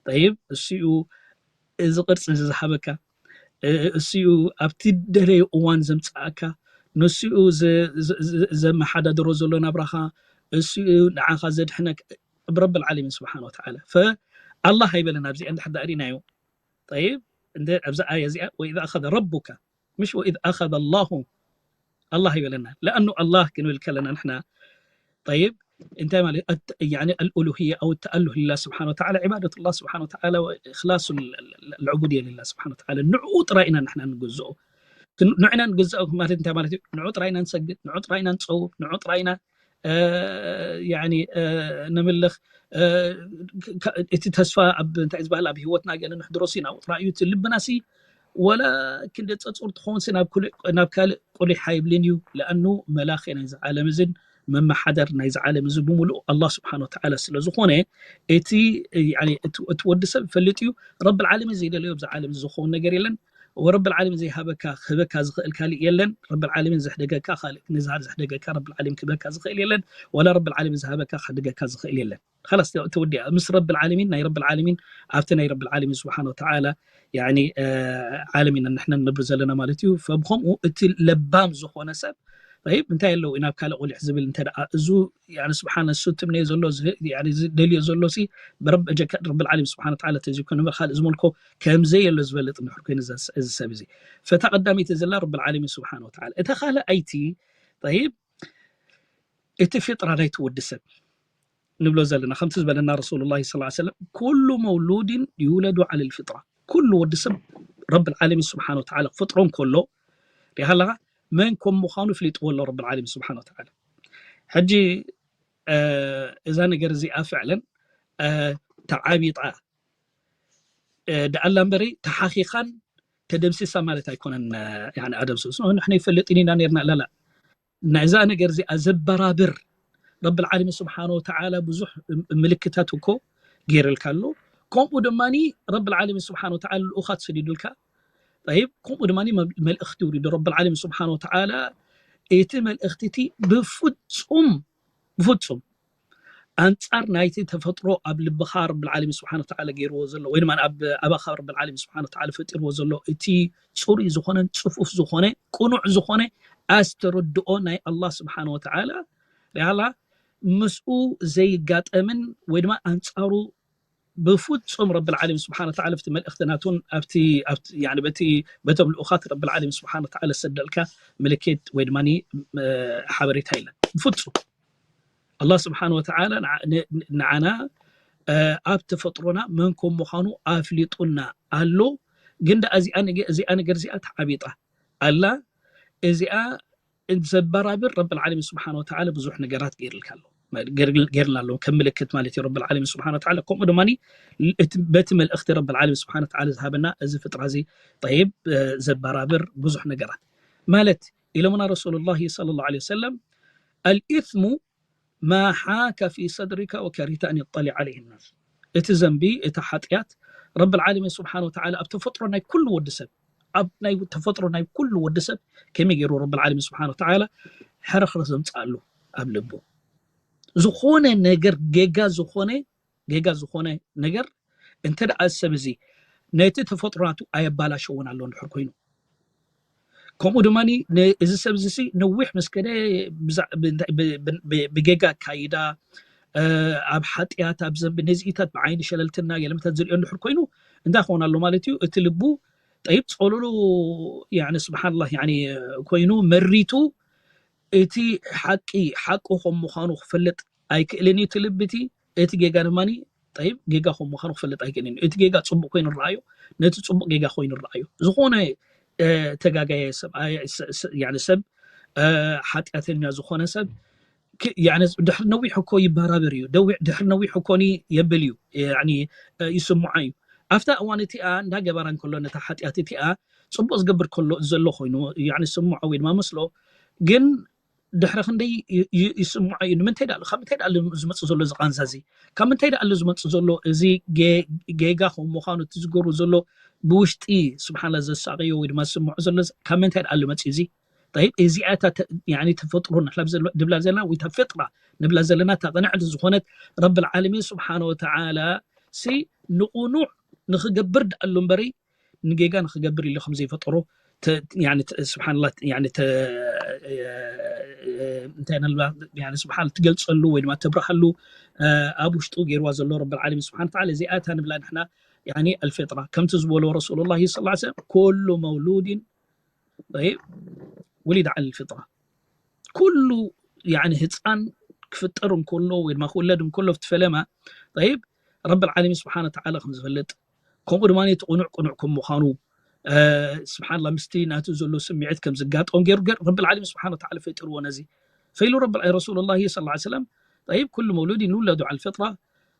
ጠይብ፣ እሱ እዩ እዚ ቅርጺ እዚ ዝሃበካ፣ እ-፣ እሱ እዩ ኣብቲ ደለዮ እዋን ዘምጽኣካ፣ ንሱ እዩ ዘ-፣ ዘ-፣ ዘ-፣ ዘመሓዳድሮ ዘሎ ናብራኻ፣ እሱ እዩ ንዓኻ ዘድሕነካ፣ ብረብ ልዓለሚን ስብሓን ወተዓላ። ፈኣላህ ኣይበለን ኣብዚኣ እንድሕር ደኣ ርኢናዮ። ጠይብ፣ እንደ-፣ ኣብዛ ኣያ እዚኣ፣ "ወኢዝ ኣኸዘ ረቡካ"፣ ምሽ "ወኢዝ ኣኸዘ ኣላሁ"፣ ኣላህ ኣይበለና። ለኣኑ ኣላህ ክንብል ከለና ንሕና طيب እንታይ ማለት يعني الألوهية أو التأله لله سبحانه وتعالى عبادة الله سبحانه وتعالى وإخلاص العبودية لله سبحانه وتعالى ንዕኡ ጥራይ ኢና ንሕና ንግዝኦ ንዕና ንግዝኦ ማለት እንታይ ማለት እዩ ንዑ ጥራይ ኢና ንሰግድ ንዑ ጥራይ ኢና ንፀውም ንዑ ጥራይ ኢና يعني ንምልኽ እቲ ተስፋ ኣብ እንታይ ዝበሃል ኣብ ህይወትና ገለ ንሕድሮ ሲ ናብኡ ጥራይ እዩ እቲ ልብና ሲ ወላ ክንደ ፀፁር ትኸውን ሲ ናብ ካልእ ቁሊሕ ኣይብልን እዩ ለኣኑ መላኸ ናይዚ ዓለም እዝን መመሓደር ናይዚ ዓለም እዚ ብምሉእ ኣላህ ስብሓን ወተዓላ ስለ ዝኾነ እቲ እቲ ወዲ ሰብ ይፈልጥ እዩ ረብል ዓለሚን ዘይደለዮ ኣብዚ ዓለም እዚ ዝኸውን ነገር የለን ወረብል ዓለሚን ዘይሃበካ ክህበካ ዝኽእል ካልእ የለን ረብል ዓለሚን ዘሕደገካ ካልእ ነዛር ዘሕደገካ ረብል ዓለሚን ክህበካ ዝኽእል የለን ወላ ረብል ዓለሚን ዝሃበካ ክሕድገካ ዝኽእል የለን خلاص ተወዲኣ ምስ ረብል ዓለሚን ናይ ረብል ዓለሚን ኣብቲ ናይ ረብል ዓለሚን ስብሓን ወተዓላ يعني ዓለም ኢና ንሕና ንነብር ዘለና ማለት እዩ ፈብከምኡ እቲ ለባም ዝኾነ ሰብ طيب እንታይ ኣለዉ ናብ ካልእ ቁሊሕ ዝብል እንተ እዙ ስብሓን እሱ ትምነዮ ዘሎ ደልዮ ዘሎ ሲ ብረብ ጀካ ረብል ዓለም ስብሓን ወተዓላ ተዘይኮነ ካልእ ዝመልኮ ከምዘይ የሎ ዝበለጥ እንድሕር ኮይኑ እዚ ሰብ እዚ ፈታ ቀዳመይቲ ዘላ ረብል ዓለሚን ስብሓን ወተዓላ እታ ካልኣይቲ طيب እቲ ፊጥራ ናይቲ ወዲ ሰብ ንብሎ ዘለና ከምቲ ዝበለና ረሱሉላሂ ሰለላሁ ዐለይሂ ወሰለም ኩሉ መውሉድን ዩለዱ ዐለል ፊጥራ ኩሉ ወዲ ሰብ ረብል ዓለሚን ስብሓን ወተዓላ ክፈጥሮ እንከሎ ሪኢኻ ኣለኻ መን ከም ምዃኑ ፍሊጥዎ ኣሎ ረብል ዓለሚን ስብሓን ወተዓላ ሕጂ እዛ ነገር እዚኣ ፍዕለን ተዓቢጣ ደኣላ እምበሪ ተሓኺኻን ተደምሲሳ ማለት ኣይኮነን ኣደምስሱ ንሕና ይፈልጥን ኢና ነርና ላላ ናይዛ ነገር እዚኣ ዘበራብር ረብል ዓለሚን ስብሓን ወተዓላ ብዙሕ ምልክታት እኮ ገይርልካ ኣሎ ከምኡ ድማ ረብል ዓለሚን ስብሓን ወተዓላ ልኡኻት ሰዲዱልካ طيب ከምኡ ድማ መልእኽቲ ውሪዱ ረብል ዓለሚን ስብሓን ወተዓላ እቲ መልእኽቲ እቲ ብፍጹም ብፍጹም ኣንጻር ናይቲ ተፈጥሮ ኣብ ልብኻ ረብል ዓለሚን ስብሓን ወተዓላ ገይርዎ ዘሎ ወይ ድማ ኣብ ኣባኻ ረብል ዓለሚን ስብሓን ወተዓላ ፈጢርዎ ዘሎ እቲ ፅሩይ ዝኾነን ፅፉፍ ዝኾነ ቅኑዕ ዝኾነ ኣስተረድኦ ናይ ኣላህ ስብሓን ወተዓላ ሪኣላ ምስኡ ዘይጋጠምን ወይ ድማ ኣንጻሩ ብፍጹም ረብል ዓለሚን ስብሓን ወተዓላ ኣብቲ መልእኽቲ ናቱን ኣብቲ በቲ በቶም ልኡኻት ረብል ዓለሚን ስብሓን ወተዓላ ሰደልካ ምልክት ወይ ድማ ሓበሬታ የለን ብፍጹም ኣላህ ስብሓን ወተዓላ ንዓና ኣብ ተፈጥሮና መን ከም ምዃኑ ኣፍሊጡና ኣሎ ግን ደኣ እዚኣ ነገር እዚኣ ተዓቢጣ ኣላ እዚኣ ዘበራብር ረብል ዓለሚን ስብሓን ወተዓላ ብዙሕ ነገራት ገይርልካ ኣሎ ገርና ኣለዉ ከም ምልክት ማለት እዩ ረብል ዓለሚን ስብሓን ወተዓላ ከምኡ ድማ በቲ መልእኽቲ ረብል ዓለሚን ስብሓን ወተዓላ ዝሃበና እዚ ፍጥራ እዚ ጠይብ ዘበራብር ብዙሕ ነገራት ማለት ኢሎምና ረሱሉላሂ ሰለላሁ ዐለይሂ ወሰለም الإثم ما حاك في صدرك وكرهت أن يطلع عليه الناس እቲ ዘንቢ እቲ ሓጢኣት ረብል ዓለሚን ስብሓን ወተዓላ ኣብ ተፈጥሮ ናይ ኩሉ ወዲ ሰብ ኣብ ናይ ተፈጥሮ ናይ ኩሉ ወዲ ሰብ ከመይ ገይሩ ረብል ዓለሚን ስብሓን ወተዓላ ሕርኽርኽ ዘምፅኣሉ ኣብ ልቡ ዝኾነ ነገር ጌጋ ዝኾነ ጌጋ ዝኾነ ነገር እንተ ደኣ ሰብ እዚ ነቲ ተፈጥሮ ናቱ ኣየባላሸውን ኣሎ እንድሕር ኮይኑ ከምኡ ድማ እዚ ሰብ እዚ ነዊሕ ምስ ከደ ብጌጋ ኣካይዳ ኣብ ሓጢኣት ኣብ ዘንቢ ነዚኢታት ብዓይኒ ሸለልትና ገለመታት ዝሪኦ እንድሕር ኮይኑ እንታይ ክኾን ኣሎ ማለት እዩ እቲ ልቡ ጠይብ ፀሉሉ ስብሓንላ ኮይኑ መሪቱ እቲ ሓቂ ሓቂ ከም ምዃኑ ክፈልጥ ኣይክእልን እዩ እቲ ልቢ እቲ እቲ ጌጋ ድማ ጠይብ ጌጋ ከም ምዃኑ ክፈልጥ ኣይክእልን እዩ እቲ ጌጋ ፅቡቅ ኮይኑ ረኣዮ ነቲ ፅቡቅ ጌጋ ኮይኑ ረኣዮ ዝኾነ ተጋጋየ ሰብ ሰብ ሓጢኣተኛ ዝኾነ ሰብ ድሕሪ ነዊሕ እኮ ይበራበር እዩ ድሕሪ ነዊሕ እኮ የብል እዩ ይስምዖ እዩ ኣብታ እዋን እቲኣ እንዳገበራ እንከሎ ነታ ሓጢኣት እቲኣ ፅቡቅ ዝገብር ከሎ ዘሎ ኮይኑ ስምዖ ወይ ድማ መስሎ ግን ድሕሪ ክንደይ ይስምዖ እዩ ንምንታይ ዳኣ ካብ ምንታይ ዳኣ ዝመፅእ ዘሎ እዚ ቃንዛ እዚ ካብ ምንታይ ዳኣ ዝመፅእ ዘሎ እዚ ጌጋ ከም ምዃኑ እቲ ዝገብሩ ዘሎ ብውሽጢ ስብሓላ ዘሳቀዮ ወይ ድማ ዝስምዖ ዘሎ ካብ ምንታይ ዳኣ ዝመፅእ እዚ طيب እዚኣታ ተፈጥሮ ንብላ ዘለና ወይ ፍጥራ ንብላ ዘለና እታ ቅንዕቲ ዝኾነት ረብል ዓለሚን ስብሓነ ወተዓላ ሲ ንቁኑዕ ንኽገብር ደኣሉ እምበሪ ንጌጋ ንኽገብር ኢሉ ከም ዘይፈጠሮ ስብሓንላ ስብሓን ትገልፀሉ ወይ ድማ ተብርሃሉ ኣብ ውሽጡ ገይርዋ ዘሎ ረብል ዓለሚን ስብሓን ተዓላ እዚኣታ ንብላ ንሕና ኣልፌጥራ ከምቲ ዝበሎ ረሱሉላ ስ ሰለም ኩሉ መውሉድን ولد على الفطرة ኩሉ ህፃን ክፍጠር እንከሎ ወይ ድማ ክውለድ እንከሎ ኣብቲ ፈለማ፣ ጠይብ፣ ረብል ዓለሚን ስብሓነ ወተዓላ ከም ዝፈልጥ፣ ከምኡ ድማ እቲ ቅኑዕ ቅኑዕ ከም ምዃኑ፣ እ፣ ስብሓንላ ምስቲ ናቱ ዘሎ ስምዒት ከም ዝጋጠም ገይሩ ገር-፣ ረብል ዓለሚን ስብሓነ ወተዓላ ፈጢርዎ ነዚ። ፈኢሉ ረብል ዓ-፣ ረሱሉላሂ ሰለላሁ ዐለይሂ ወሰለም፣ ጠይብ፣ ኩሉ መውሉድን ዩውለዱ ዐለል ፊጥራ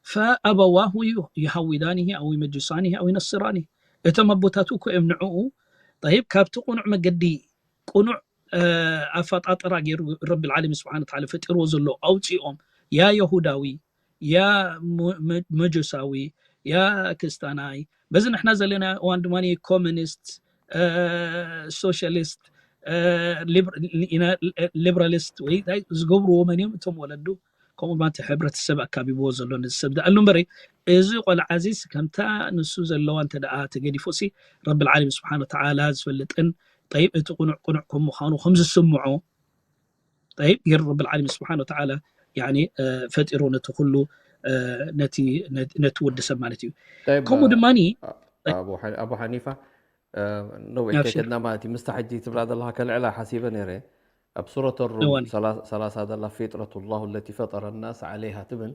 ፈአበዋሁ ዩ-፣ ዩሃዊዳኒሂ ኣው ዩመጅሳኒሂ ኣው ዩነስራኒሂ። እቶም ኣቦታቱ እኮ እዮም ንዕኡ፣ ጠይብ፣ ካብቲ ቅኑዕ መገዲ፣ ቅኑዕ፣ እ፣ ኣፈጣጥራ ገይሩ ረብል ዓለሚን ስብሓነ ወተዓላ ፈጢርዎ ዘሎ ኣውፂኦም፣ ያ የሁዳዊ፣ ያ ሙ-፣ መ-፣ መጆሳዊ፣ ያ ክስታናይ፣ በዚ ንሕና ዘለና እዋን ድማ ኮሚኒስት፣ እ፣ ሶሻሊስት፣ እ፣ ሊብር-፣ ኢና-፣ ሊብራሊስት ወይ እንታይ ዝገብርዎ መን እዮም? እቶም ወለዱ፣ ከምኡ ድማ እቲ ሕብረተሰብ ኣካቢብዎ ዘሎ ነዚ ሰብ ዝኣሉ እምበረይ፣ እዚ ቆልዓ እዚስ ከምታ ንሱ ዘለዋ እንተ ደኣ ተገዲፉ ሲ ረብል ዓለሚን ስብሓነ ወተዓላ ዝፈልጥን፣ ጠይብ፣ እቲ ቅኑዕ ቅኑዕ ከም ምዃኑ ከም ዝስምዖ፣ ጠይብ፣ ገይሩ ረብል ዓለሚን ስብሓነ ወተዓላ፣ ያኒ፣ እ፣ ፈጢሩ ነቲ ኩሉ፣ እ፣ ነቲ፣ ነቲ፣ ነቲ ወዲ ሰብ ማለት እዩ። ጠይብ፣ ከምኡ ድማኒ አ-፣ ኣቡ ሓ-፣ ኣቡ ሓኒፋ፣ እ፣ ነዊሕ ኣብሽር። ከይከድና ማለት እዩ። ምስታ ሕጂ ትብላ ዘለኻ ከልዕላ ሓሲበ ነይረ። ኣብ ሱረት ሩም እዋኒ። ሰላ-፣ ሰላሳ ዘላ ፊጥረቱላሁ ለቲ ፈጠረ ናስ ዓለይሃ ትብል።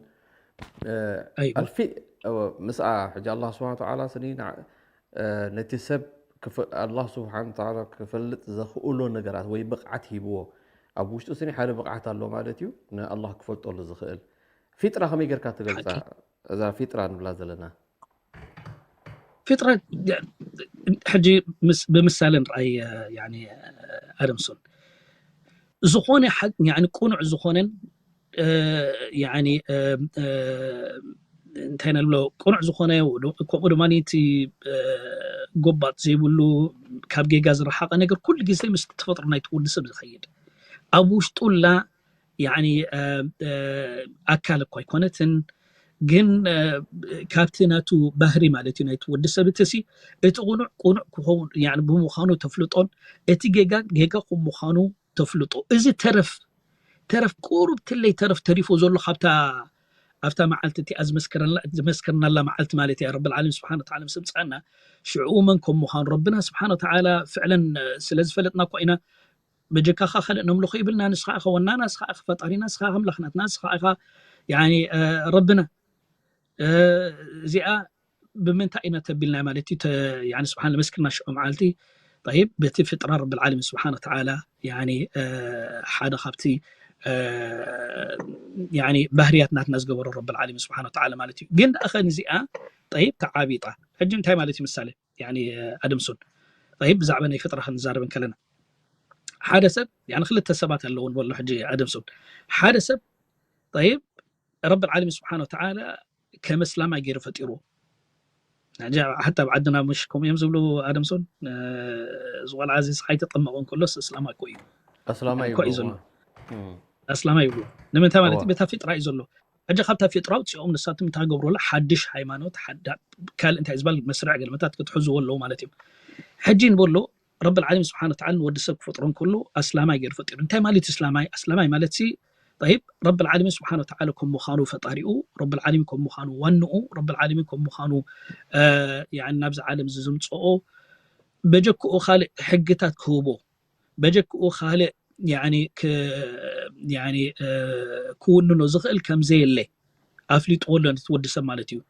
እ፣ ኣይዋ። ኣልፊ-፣ እ፣ ምስኣ ሕጂ ኣላህ ስብሓነ ወተዓላ ስኒ ንዓ-፣ እ፣ ነቲ ሰብ ክፈ-፣ ኣላህ ስብሓነ ወተዓላ ክፈልጥ ዘኽእሎ ነገራት ወይ ብቕዓት ሂብዎ። ኣብ ውሽጡ ስኒ ሓደ ብቕዓት ኣሎ ማለት እዩ፣ ንኣላህ ክፈልጠሉ ዝኽእል። ፊጥራ ከመይ ጌርካ ትገልጻ? ሓቂ። እዛ ፊጥራ ንብላ ዘለና። ፊጥራ፣ ሕጂ ምስ-፣ ብምሳሌ ንርኣይ፣ ያኒ፣ ኣደምሶን። ዝኾነ ሓ-፣ ያኒ፣ ቅኑዕ ዝኾነን፣ እ፣ ያኒ፣ እ፣ እ፣ እንታይ ነብሎ፣ ቅኑዕ ዝኾነ፣ ከምኡ ድማ እቲ፣ እ፣ ጎባጥ ዘይብሉ፣ ካብ ጌጋ ዝረሓቐ ነገር ኩሉ ግዜ ምስ ተፈጥሮ ናይቲ ወዲ ሰብ ዝኸይድ። ኣብ ውሽጡላ፣ ያኒ፣ እ፣ እ፣ ኣካል እኳ ኣይኮነትን፣ ግን፣ እ፣ ካብቲ ናቱ ባህሪ ማለት እዩ፣ ናይቲ ወዲ ሰብ እቲ ሲ፣ እቲ ቅኑዕ ቅኑዕ ክኸውን፣ ያኒ፣ ብምዃኑ ተፍልጦን፣ እቲ ጌጋ ጌጋ ከም ምዃኑ ተፍልጦ። እዚ ተረፍ፣ ተረፍ ቁሩብ ትለይ ተረፍ ተሪፎ ዘሎ ካብታ፣ ኣብታ መዓልቲ እቲኣ ዝመስከረላ-፣ ዝመስከርናላ መዓልቲ ማለት እያ። ረብል ዓለሚን ስብሓነ ወተዓላ ምስ ኣምጽኣና፣ ሽዑ መን ከም ምዃኑ ረብና ስብሓነ ወተዓላ ፍዕለን፣ እ፣ ስለ ዝፈለጥና እኳ ኢና፣ በጀካኻ ካልእ ነምልኾ ይብልና። ንስኻ ኢኻ ወናና፣ ንስኻ ኢኻ ፈጣሪና፣ ንስኻ ኢኻ ኣምላኽናትና፣ ንስኻ ኢኻ፣ ያኒ፣ እ፣ ረብና። እ፣ እዚኣ ብምንታይ ኢና ተቢልና ማለት እዩ? ተ-፣ ያኒ ስብሓን መስክርና ሽዑ መዓልቲ። ጠይብ፣ በቲ ፍጥራ ረብል ዓለሚን ስብሓን ወተዓላ፣ ያኒ፣ እ፣ ሓደ ካብቲ፣ እ፣ ያኒ ባህርያት ናትና ዝገበሮ ረብል ዓለሚን ስብሓን ወተዓላ ማለት እዩ። ግን ደኣ ኸ ንዚኣ፣ ጠይብ፣ ተዓቢጣ። ሕጂ እንታይ ማለት እዩ? ምሳሌ፣ ያኒ፣ ኣደምሶን። ጠይብ፣ ብዛዕባ ናይ ፍጥራ ክንዛረብ እንከለና፣ ሓደ ሰብ፣ ያኒ ክልተ ሰባት ኣለዉ ንበሎ ሕጂ ኣደምሶን። ሓደ ሰብ፣ ጠይብ፣ ረብል ዓለሚን ስብሓን ወተዓላ ከም እስላማይ ገይሩ ፈጢርዎ። ሕጂ ሓታ ኣብ ዓድና ምሽ ከምኡ እዮም ዝብሉ ኣደምሶን፣ እ፣ እዚ ቆልዓ እዚ ስኻይ ተጠመቐ እንከሎስ እስላማይ እኮ እዩ። ኣስላማይ እኮ እዩ ይብልዎ። ዘሎ። እም። ኣስላማይ ይብሉ። ንምንታይ ማለት እዋ። እዩ? በታ ፊጥራ እዩ ዘሎ። ሕጂ ካብታ ፊጥራ ውፅኦም ንሳቶም እንታይ ገብሩላ? ሓድሽ ሃይማኖት፣ ሓዳ-፣ ካልእ እንታይ ዝበሃል መስርዕ ገለመታት ክትሕዝዎ ኣለዉ ማለት እዮም። ሕጂ ንበሎ፣ ረብል ዓለሚን ስብሓን ወተዓላ ንወዲ ሰብ ክፈጥሮ እንከሎ ኣስላማይ ገይሩ ፈጢሩ። እንታይ ማለት እዩ እስላማይ? ኣስላማይ ማለት ሲ፣ ጠይብ፣ ረብል ዓለሚን ስብሓን ወተዓላ ከም ምዃኑ ፈጣሪኡ፣ ረብል ዓለሚን ከም ምዃኑ ዋንኡ፣ ረብል ዓለሚን ከም ምዃኑ፣ እ፣ ያኒ ናብዚ ዓለም እዚ ዝምፅኦ፣ በጀክኡ ካልእ ሕግታት ክህቦ፣ በጀክኡ ካልእ፣ ያኒ፣ ክ-፣ ያኒ፣ እ፣ ክውንኖ ዝኽእል ከም ዘየለ ኣፍሊጥዎ ኣሎ ነቲ ወዲ ሰብ ማለት እዩ።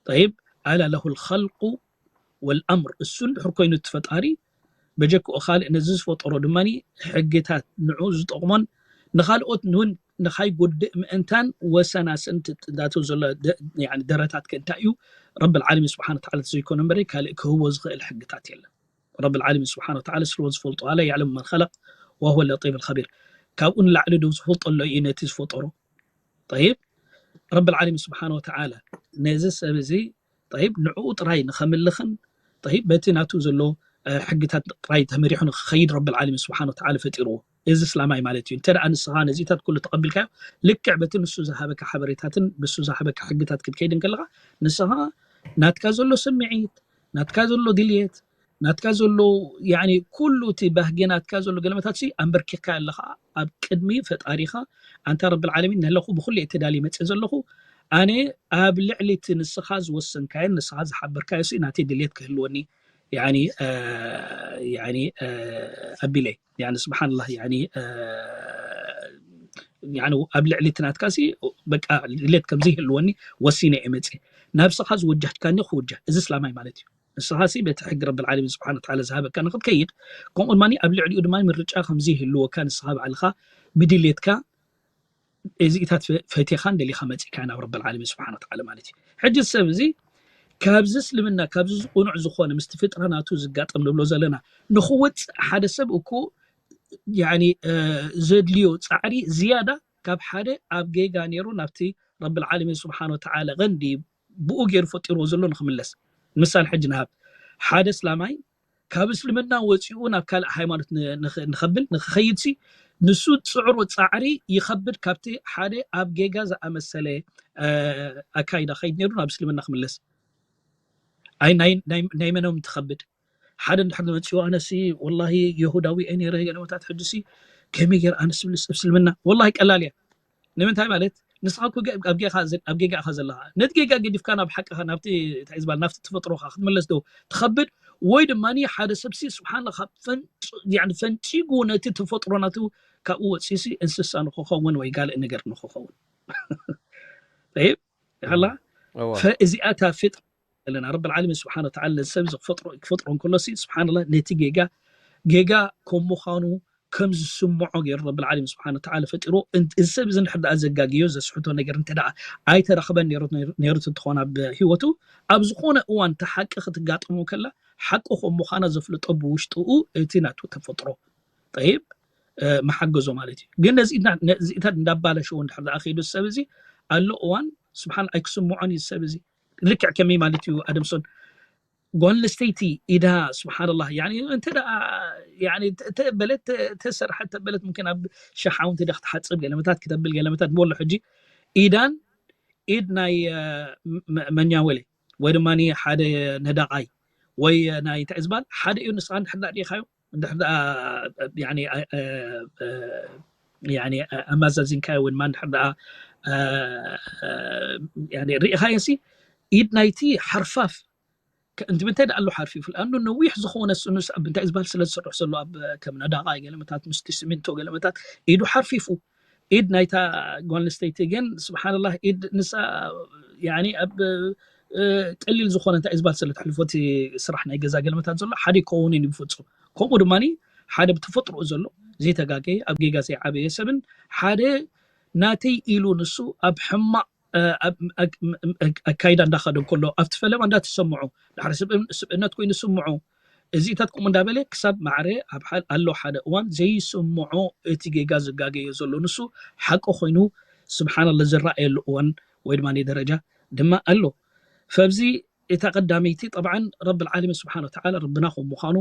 ጠይብ፣ ኣላ ለሁል ኸልቁ ወልኣምር፣ እሱ እንድሕር ኮይኑ እቲ ፈጣሪ፣ በጀክኡ ካልእ ነዚ ዝፈጠሮ ድማ ሕግታት ንዑ ዝጠቕሞን ንኻልኦት እውን ንኻይጎድእ ምእንታን ወሰናስን ትጥዳተው ዘሎ ደ-፣ ያኒ ደረታት ከ እንታይ እዩ? ረብል ዓለሚን ስብሓን ወተዓላ ተዘይኮነ እምበረይ ካልእ ክህቦ ዝኽእል ሕግታት የለን። ረብል ዓለሚን ስብሓን ወተዓላ ስለ ዝፈልጦ፣ ኣላ ያዕለሙ መን ኸለቅ ወሁወ ለጢፍ ልኸቢር። ካብኡ ንላዕሊ ዶ ዝፈልጦ ኣሎ እዩ ነቲ ዝፈጠሮ? ጠይብ፣ ረብል ዓለሚን ስብሓን ወተዓላ ነዚ ሰብ እዚ፣ ጠይብ፣ ንዕኡ ጥራይ ንኸምልኽን፣ ጠይብ፣ በቲ ናቱ ዘሎ፣ እ፣ ሕግታት ጥራይ ተመሪሑ ንክኸይድ ረብል ዓለሚን ስብሓን ወተዓላ ፈጢርዎ። እዚ እስላማይ ማለት እዩ። እንተ ደኣ ንስኻ ነዚታት ኩሉ ተቐቢልካዮ፣ ልክዕ በቲ ንሱ ዝሃበካ ሓበሬታትን ንሱ ዝሃበካ ሕግታት ክትከይድ እንከለኻ፣ ንስኻ ናትካ ዘሎ ስምዒት፣ ናትካ ዘሎ ድልየት፣ ናትካ ዘሎ፣ ያኒ፣ ኩሉ እቲ ባህጊ ናትካ ዘሎ ገለመታት ሲ ኣንበርኪኽካ ኣለኻ ኣብ ቅድሚ ፈጣሪኻ፣ ኣንታ ረብል ዓለሚን፣ ነለኹ ብኹሉ እየ ተዳልየ መፅእ ዘለኹ። ኣነ ኣብ ልዕሊ እቲ ንስኻ ዝወሰንካዮን ንስኻ ዝሓበርካዮ ሲ ናተይ ድልየት ክህልወኒ፣ ያኒ፣ እ፣ ያኒ፣ እ፣ ኣቢለ፣ ያኒ፣ ስብሓንላህ፣ ያኒ፣ እ፣ ያኒ ኣብ ልዕሊ እቲ ናትካ ሲ በቃ ድሌት ከምዚ ይህልወኒ ወሲነ እየ መፅእ። ናብስኻ ዝወጃህካኒ ክውጃህ፣ እዚ እስላማይ ማለት እዩ። ንስኻ ሲ በቲ ሕጊ ረብል ዓለሚን ስብሓን ወተዓላ ዝሃበካ ንክትከይድ፣ ከምኡ ድማ ኣብ ልዕሊኡ ድማ ምርጫ ከምዚ ይህልወካ፣ ንስኻ ባዕልኻ ብድሌትካ እዚኢታት ፈ- ፈቲኻን ደሊኻ መፂእካ ናብ ረብል ዓለሚን ስብሓን ወተዓላ ማለት እዩ። ሕጂ ሰብ እዚ ካብዚ እስልምና ካብዚ ዝቁኑዕ ዝኾነ ምስቲ ፍጥራ ናቱ ዝጋጠም ንብሎ ዘለና ንክወፅእ ሓደ ሰብ እኮ ያኒ ዘድልዮ ፃዕሪ ዝያዳ ካብ ሓደ ኣብ ጌጋ ነይሩ ናብቲ ረብል ዓለሚን ስብሓን ወተዓላ ቀንዲ ብኡ ገይሩ ፈጢርዎ ዘሎ ንክምለስ። ምሳል ሕጂ ንሃብ፣ ሓደ እስላማይ ካብ እስልምና ወፂኡ ናብ ካልእ ሃይማኖት ንኸብል ንክኸይድ ሲ ንሱ ፅዕሩ ፃዕሪ ይኸብድ ካብቲ ሓደ ኣብ ጌጋ ዝኣመሰለ ኣካይዳ ከይድ ነይሩ ናብ እስልምና ክምለስ። ኣይ ናይ መኖም ትኸብድ? ሓደ እንድሕር መፂኡ ኣነሲ ወላሂ የሁዳዊ እየ ነይረ ገለመታት ሕጂ ሲ ከመይ ገይር ኣነስ ብልስ እስልምና ወላሂ ቀላል እያ። ንምንታይ ማለት ንስኻ እኮ ኣብ ጌጋ ኢኻ ዘለኻ። ነቲ ጌጋ ገዲፍካ ናብ ሓቅኻ ናብቲ እንታይ ዝበሃል ናብቲ ተፈጥሮኻ ክትምለስ ዶ ትኸብድ? ወይ ድማ ሓደ ሰብሲ ስብሓንላ ካብ ፈንጭ- ያኒ ፈንጪጉ ነቲ ተፈጥሮ ናቱ ካብኡ ወፂሲ እንስሳ ንክኸውን ወይ ጋልእ ነገር ንክኸውን ይላ ፈእዚኣታ ፍጥር ዘለና ረብል ዓለሚን ስብሓን ወተዓላ ነዚ ሰብ እዚ ክፈጥሮ ክፈጥሮ እንከሎ ሲ ስብሓንላ ነቲ ጌጋ ጌጋ ከም ምዃኑ ከም ዝስምዖ ገይሩ ረብል ዓለሚን ስብሓን ወተዓላ ፈጢሮ። እዚ ሰብ እዚ እንድሕር ደኣ ዘጋግዮ ዘስሕቶ ነገር እንተ ደኣ ኣይተረኽበን ነይሩት እንተኾነ ኣብ ህይወቱ ኣብ ዝኾነ እዋን እቲ ሓቂ ክትጋጥሞ ከላ ሓቂ ከም ምዃና ዘፍልጦ ብውሽጥኡ እቲ ናቱ ተፈጥሮ ጠይብ መሓገዞ ማለት እዩ። ግን ነዚኢታት እንዳባለሸዎ እንድሕር ደኣ ከይዱ ሰብ እዚ ኣሎ እዋን ስብሓን ኣይክስምዖን እዩ ሰብ እዚ ልክዕ ከመይ ማለት እዩ ኣደምሶን ጓል ኣንስተይቲ ኢዳ ስብሓንላህ ያኒ እንተ ደኣ ያኒ ተበለት ተሰርሐት ተበለት ምምክን ኣብ ሸሓው እንተ ደኣ ክትሓፅብ ገለመታት ክተብል ገለመታት ብወሎ ሕጂ ኢዳን ኢድ ናይ መኛወለ ወይ ድማ ሓደ ነዳቓይ ወይ ናይ እንታይ ዝበሃል ሓደ እዩ ንስኻ እንድሕር ደኣ ርኢኻዮ እንድሕር ደኣ ያኒ ያኒ ኣማዛዚንካዮ ወይ ድማ እንድሕር ደኣ ያኒ ርኢኻዮ ሲ ኢድ ናይቲ ሓርፋፍ እንት ምንታይ ደኣ ኣሎ ሓርፊፉ ኣኑ ነዊሕ ዝኾነ ስኑስ ኣብ እንታይ ዝበሃል ስለ ዝሰርሕ ዘሎ ኣብ ከም ነዳቓ ገለመታት ምስቲ ሲሚንቶ ገለመታት ኢዱ ሓርፊፉ ኢድ ናይታ ጓል ኣንስተይቲ ግን ስብሓንላህ ኢድ ንሳ ያኒ ኣብ ቀሊል ዝኾነ እንታይ ዝበሃል ስለ ተሕልፎ እቲ ስራሕ ናይ ገዛ ገለመታት ዘሎ ሓደ ይከውንን እዩ ብፍፁም ከምኡ ድማ ሓደ ብተፈጥሮኡ ዘሎ ዘይተጋገየ ኣብ ጌጋ ዘይዓበየ ሰብን ሓደ ናተይ ኢሉ ንሱ ኣብ ሕማቕ ኣካይዳ እንዳኸደ እንከሎ ኣብቲ ፈለማ እንዳተሰምዖ ድሕሪ ስብእነት ኮይኑ ስምዖ እዚኢታት ከምኡ እንዳበለ ክሳብ ማዕረ ኣብ ኣሎ ሓደ እዋን ዘይስምዖ እቲ ጌጋ ዝጋገዮ ዘሎ ንሱ ሓቂ ኮይኑ ስብሓንላ ዝረኣየሉ እዋን ወይ ድማ ደረጃ ድማ ኣሎ። ፈብዚ እታ ቀዳመይቲ ጠብዓን ረብል ዓለሚን ስብሓን ወተዓላ ረብና ከም ምዃኑ